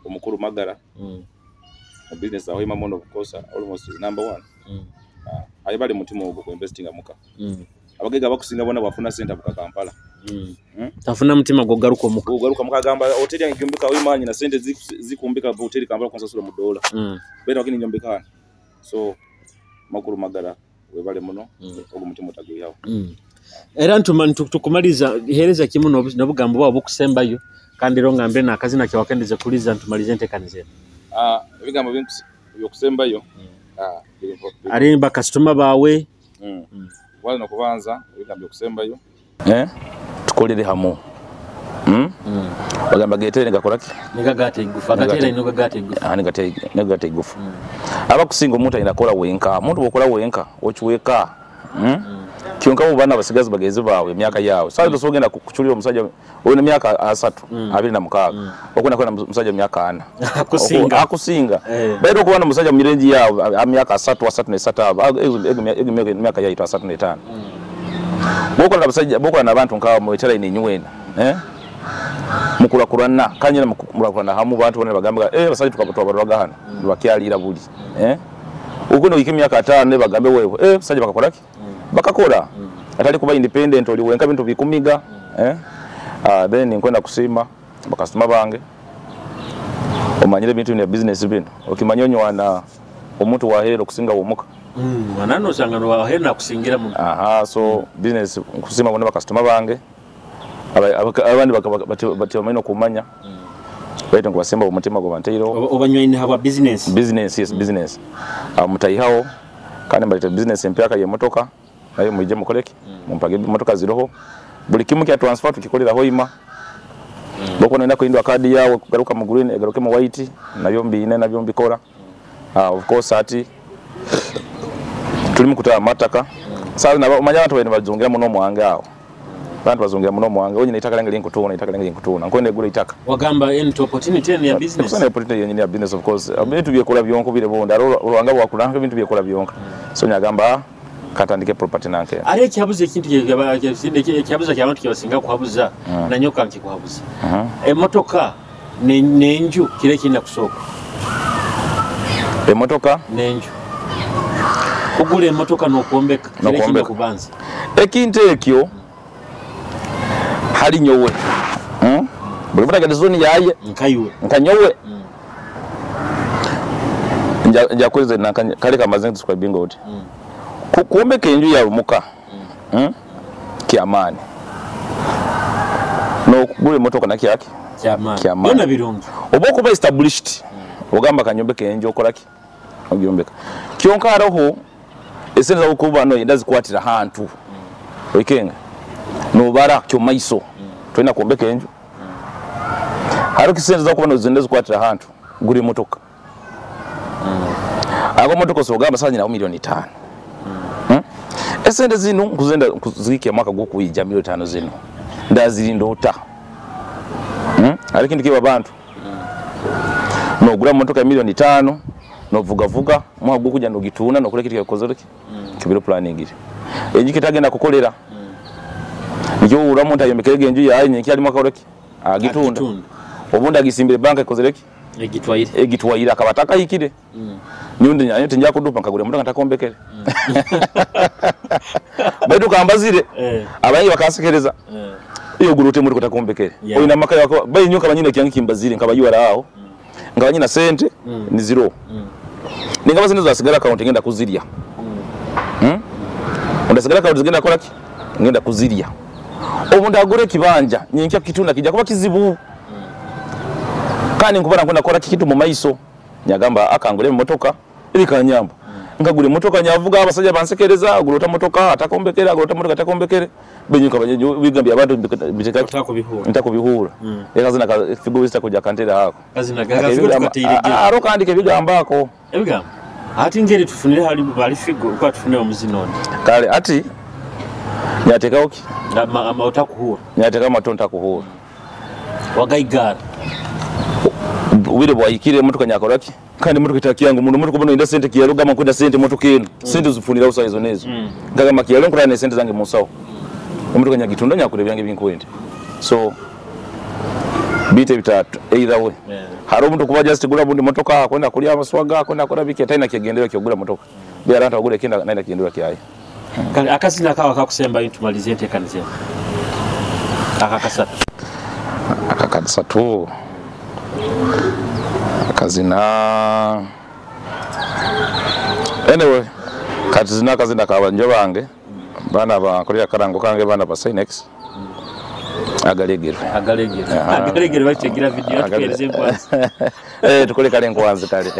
[SPEAKER 3] omukuru Magara. Mu business aho Hoima muno of course almost number 1. Aye bali mutima ogwo ku investinga muka. Abagaiga bakusinga bona bafuna sente buka Kampala.
[SPEAKER 2] Tafuna mutima gwo garuka omuka.
[SPEAKER 3] Gogaruka muka gamba hoteli yange njombeka Hoima nyina sente zikumbika hoteli Kampala kunsasula mu dola. Beta wakini njombeka. So makuru Magara webale muno ogwo mutima otagwihaho.
[SPEAKER 2] Era tukumaliza hereza kimu n'obugambo bwabo bukusembayo kandi rero ngambe n'akazina kyawakendeze kuliza ntumalize enteekaniza eno.
[SPEAKER 3] Ebigambo byokusembayo.
[SPEAKER 2] Ari bakasitoma baawe.
[SPEAKER 3] Wali nokubanza ebigambo byokusembayo. Tukolere hamu. Bagamba getere ngakola ki?
[SPEAKER 2] Nigagate igufu. Agatere nigagate igufu.
[SPEAKER 3] Nigagate igufu. Abakusinga omuntu alina kola wenka. Omuntu bwokola wenka okiweka. Kyonka mu bana basigazi bagezi baawe emyaka yawe. Sasa tosogenda kuchulira omusajja olina emyaka 3 26. Okuna kona omusajja emyaka 4.
[SPEAKER 2] Akusinga.
[SPEAKER 3] Akusinga. Baito okuba n'omusajja mu mirenji yawe emyaka 3 3 3 emyaka yaitwa 35. Bokola abasajja bokola n'abantu nkawo mu etera ine nywena. Mukulakulana kanyina mukulakulana hamu bantu bone bagamba abasajja tukabatwa hano bakyalira buli. Ukuno wiki emyaka 5 ne bagambe wewe abasajja bakakola ki? Bakakora. Atali kuba independent oli wenka bintu bikumiga. Then nkwenda kusiima bakasitoma bange. Omanyire bintu bya business bino. Okimanya onywana omuntu wahero kusinga womuka.
[SPEAKER 2] Wanano sangano wahero na kusingira mu.
[SPEAKER 3] So business nkusima bona bakasitoma bange. Abandi bati kumanya. Baitu nkubasemba omutima gwo banteiro.
[SPEAKER 2] Obanywaine haba business.
[SPEAKER 3] Business yes business. Mutayihawo kandi mbalete business empyaka ye motoka. Nayo muje mukoleki. Mumpage motoka ziroho. Buli kimu kya transfer tukikolera Hoima. Boko nenda kuindwa kadi yawe kugaruka mu green egaruke mu white nabyo mbiine nabyo mbikora. Of course ati tuli mukutaba mataka. Sasa na umanya abantu bene bazungira muno mwange awo. Abantu bazungira muno mwange onye itaka lange linkutuna itaka lange linkutuna. Nkwende gule itaka.
[SPEAKER 2] Wagamba ento opportunity ya business.
[SPEAKER 3] Kusana opportunity yenye ya business of course. Bintu byekola byonko bile bonda olwanga bwakulanga bintu byekola byonka. So nyagamba katandike property nanke.
[SPEAKER 2] Are ekyabuza ekintu ekyabuza ky'abantu kyebasinga kuhabuza na nyoka nkikuhabuza. Emotoka n'enju kire kirina kusooka.
[SPEAKER 3] Emotoka
[SPEAKER 2] n'enju. Kugula emotoka n'okwombeka kire kirina kubanza.
[SPEAKER 3] Ekintu ekyo hali nyowe. Buli muntu agira zone yaye.
[SPEAKER 2] Nkaiwe.
[SPEAKER 3] Nkanyowe. Nja kweze na kale kamaze describing out. Kuombeka enju yawe muka. Kiamani. No kugula emotoka na kyaki?
[SPEAKER 2] Kyamani.
[SPEAKER 3] Kyamani.
[SPEAKER 2] Byona birungi.
[SPEAKER 3] Oba okuba established. Ogamba kanyombeke enju okola ki? Ogyombeka. Kyonka hariho esente zakuba no yenda zikwatira hantu. Oikenga. Nobara kyo maiso. Twina kuombeka enju. Hariho kisente zakuba no zenda zikwatira hantu. Guri motoka. Ago motoka so ogamba sasa nyina milioni 5. Esente zino kuzenda kuzike mwaka gwokuija milioni 5 zino. Ndazirinda ota. Ari kintu kiba bantu. No gura motoka milioni 5 no vuga vuga mwaka gwokuja no gituna no kulekita kikozereki. Kibiro planning iri. Enji kitagenda kukolera. Niyo uramu ntayombekerege enju yaye nyenki ali mwaka ureki. Agitunda. Obundi agisimbire banka ikozereki.
[SPEAKER 2] Egitwaire.
[SPEAKER 3] Egitwaire akabataka hikire. Nyundi nyanyo tinja kudupa nkagura motoka ntakombekere. Baitu kambazire. Abayi bakansekereza. Iyo gurute muri kutakombekere. Oyina maka yako bayi nyoka banyine kyangi kimbazire nkabayuara aho. Ngabanyina sente ni zero. Ningaba sente zasigara account ngenda kuzirya. Ndasigara account ngenda kola ki? Ngenda kuzirya. Obundi agure kibanja nyenkya kitunda kijja kuba kizibu. Kandi nkubara nkunda kola kitu mu maiso. Nyagamba akangule motoka iri kanyamba. Nkagule motoka nyavuga abasajja bansekereza agulota motoka atakombekere agulota motoka atakombekere. Benyuka bigambye abantu biteka ntakubihura. Eka zina figo wista kuja kantera hako.
[SPEAKER 2] Kazina gafigo tukateiregera.
[SPEAKER 3] Aro kandi kebigamba ako.
[SPEAKER 2] Ebigamba. Ati ngeri tufunire hali bali figo kwa tufunire omuzinoni.
[SPEAKER 3] Kale ati nyateka oki?
[SPEAKER 2] Ama utakuhura.
[SPEAKER 3] Nyateka matonta kuhura.
[SPEAKER 2] Wagaigara.
[SPEAKER 3] Wile bwayikire motoka nyakoraki. Kandi motoka itakiyangu mundu motoka bono inda sente kiyalo gama kwenda sente motoka eno. Sente zifunira usa izo nezo. Ngagamba kiyalo nkurana sente zange musawo. Motoka nyagitunda nyakure byange binkwende. So bite bitatu either way. Hari omuntu kuba just gura bundi motoka kwenda kulya amaswaga kwenda kora biki ataina kigendera kyogura motoka. Bya ranta ogure kenda naina kigendera kyaye.
[SPEAKER 2] Kale akasina kawa kakusemba intumalize entekanize. Akakasatu.
[SPEAKER 3] Akakasatu. Akazina. Anyway, katizina akazina kabanje bange. Bana ba kolera karango kange bana ba Sinex. Agalegero.
[SPEAKER 2] Agalegero. Agalegero bachegira video atukereze nkwanzi.
[SPEAKER 3] Tukole kale nkwanzi kale.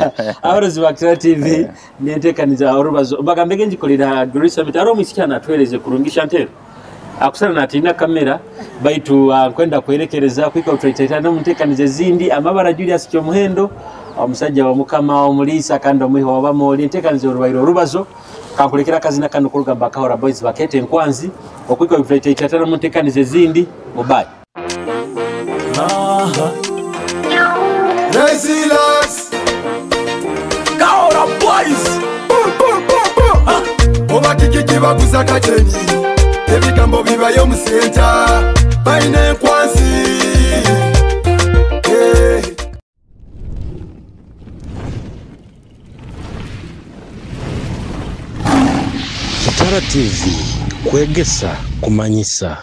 [SPEAKER 2] Abarozi ba Kitara TV nentekaniza orubazo bagambege njikolera Glory Summit aro mwisikana atwereze kurungisha ntero. Akusana natina kamera baitu kwenda kuerekereza kwika utwaita no muntekanize zindi amabara Julius Kyomuhendo omusajja wa mukama omulisa kandi omuhi wa bamoli entekanize orubairo orubazo kankulekera kazina kano kulugamba Kahora Boys bakete nkwanzi okwika utwaita no muntekanize zindi mubayi.
[SPEAKER 6] Resilience Kahora Boys. Oba kiki baguza kacheni ebigambo bibayo musenta baine nkwanzi.
[SPEAKER 1] Kitara TV kwegesa kumanyisa.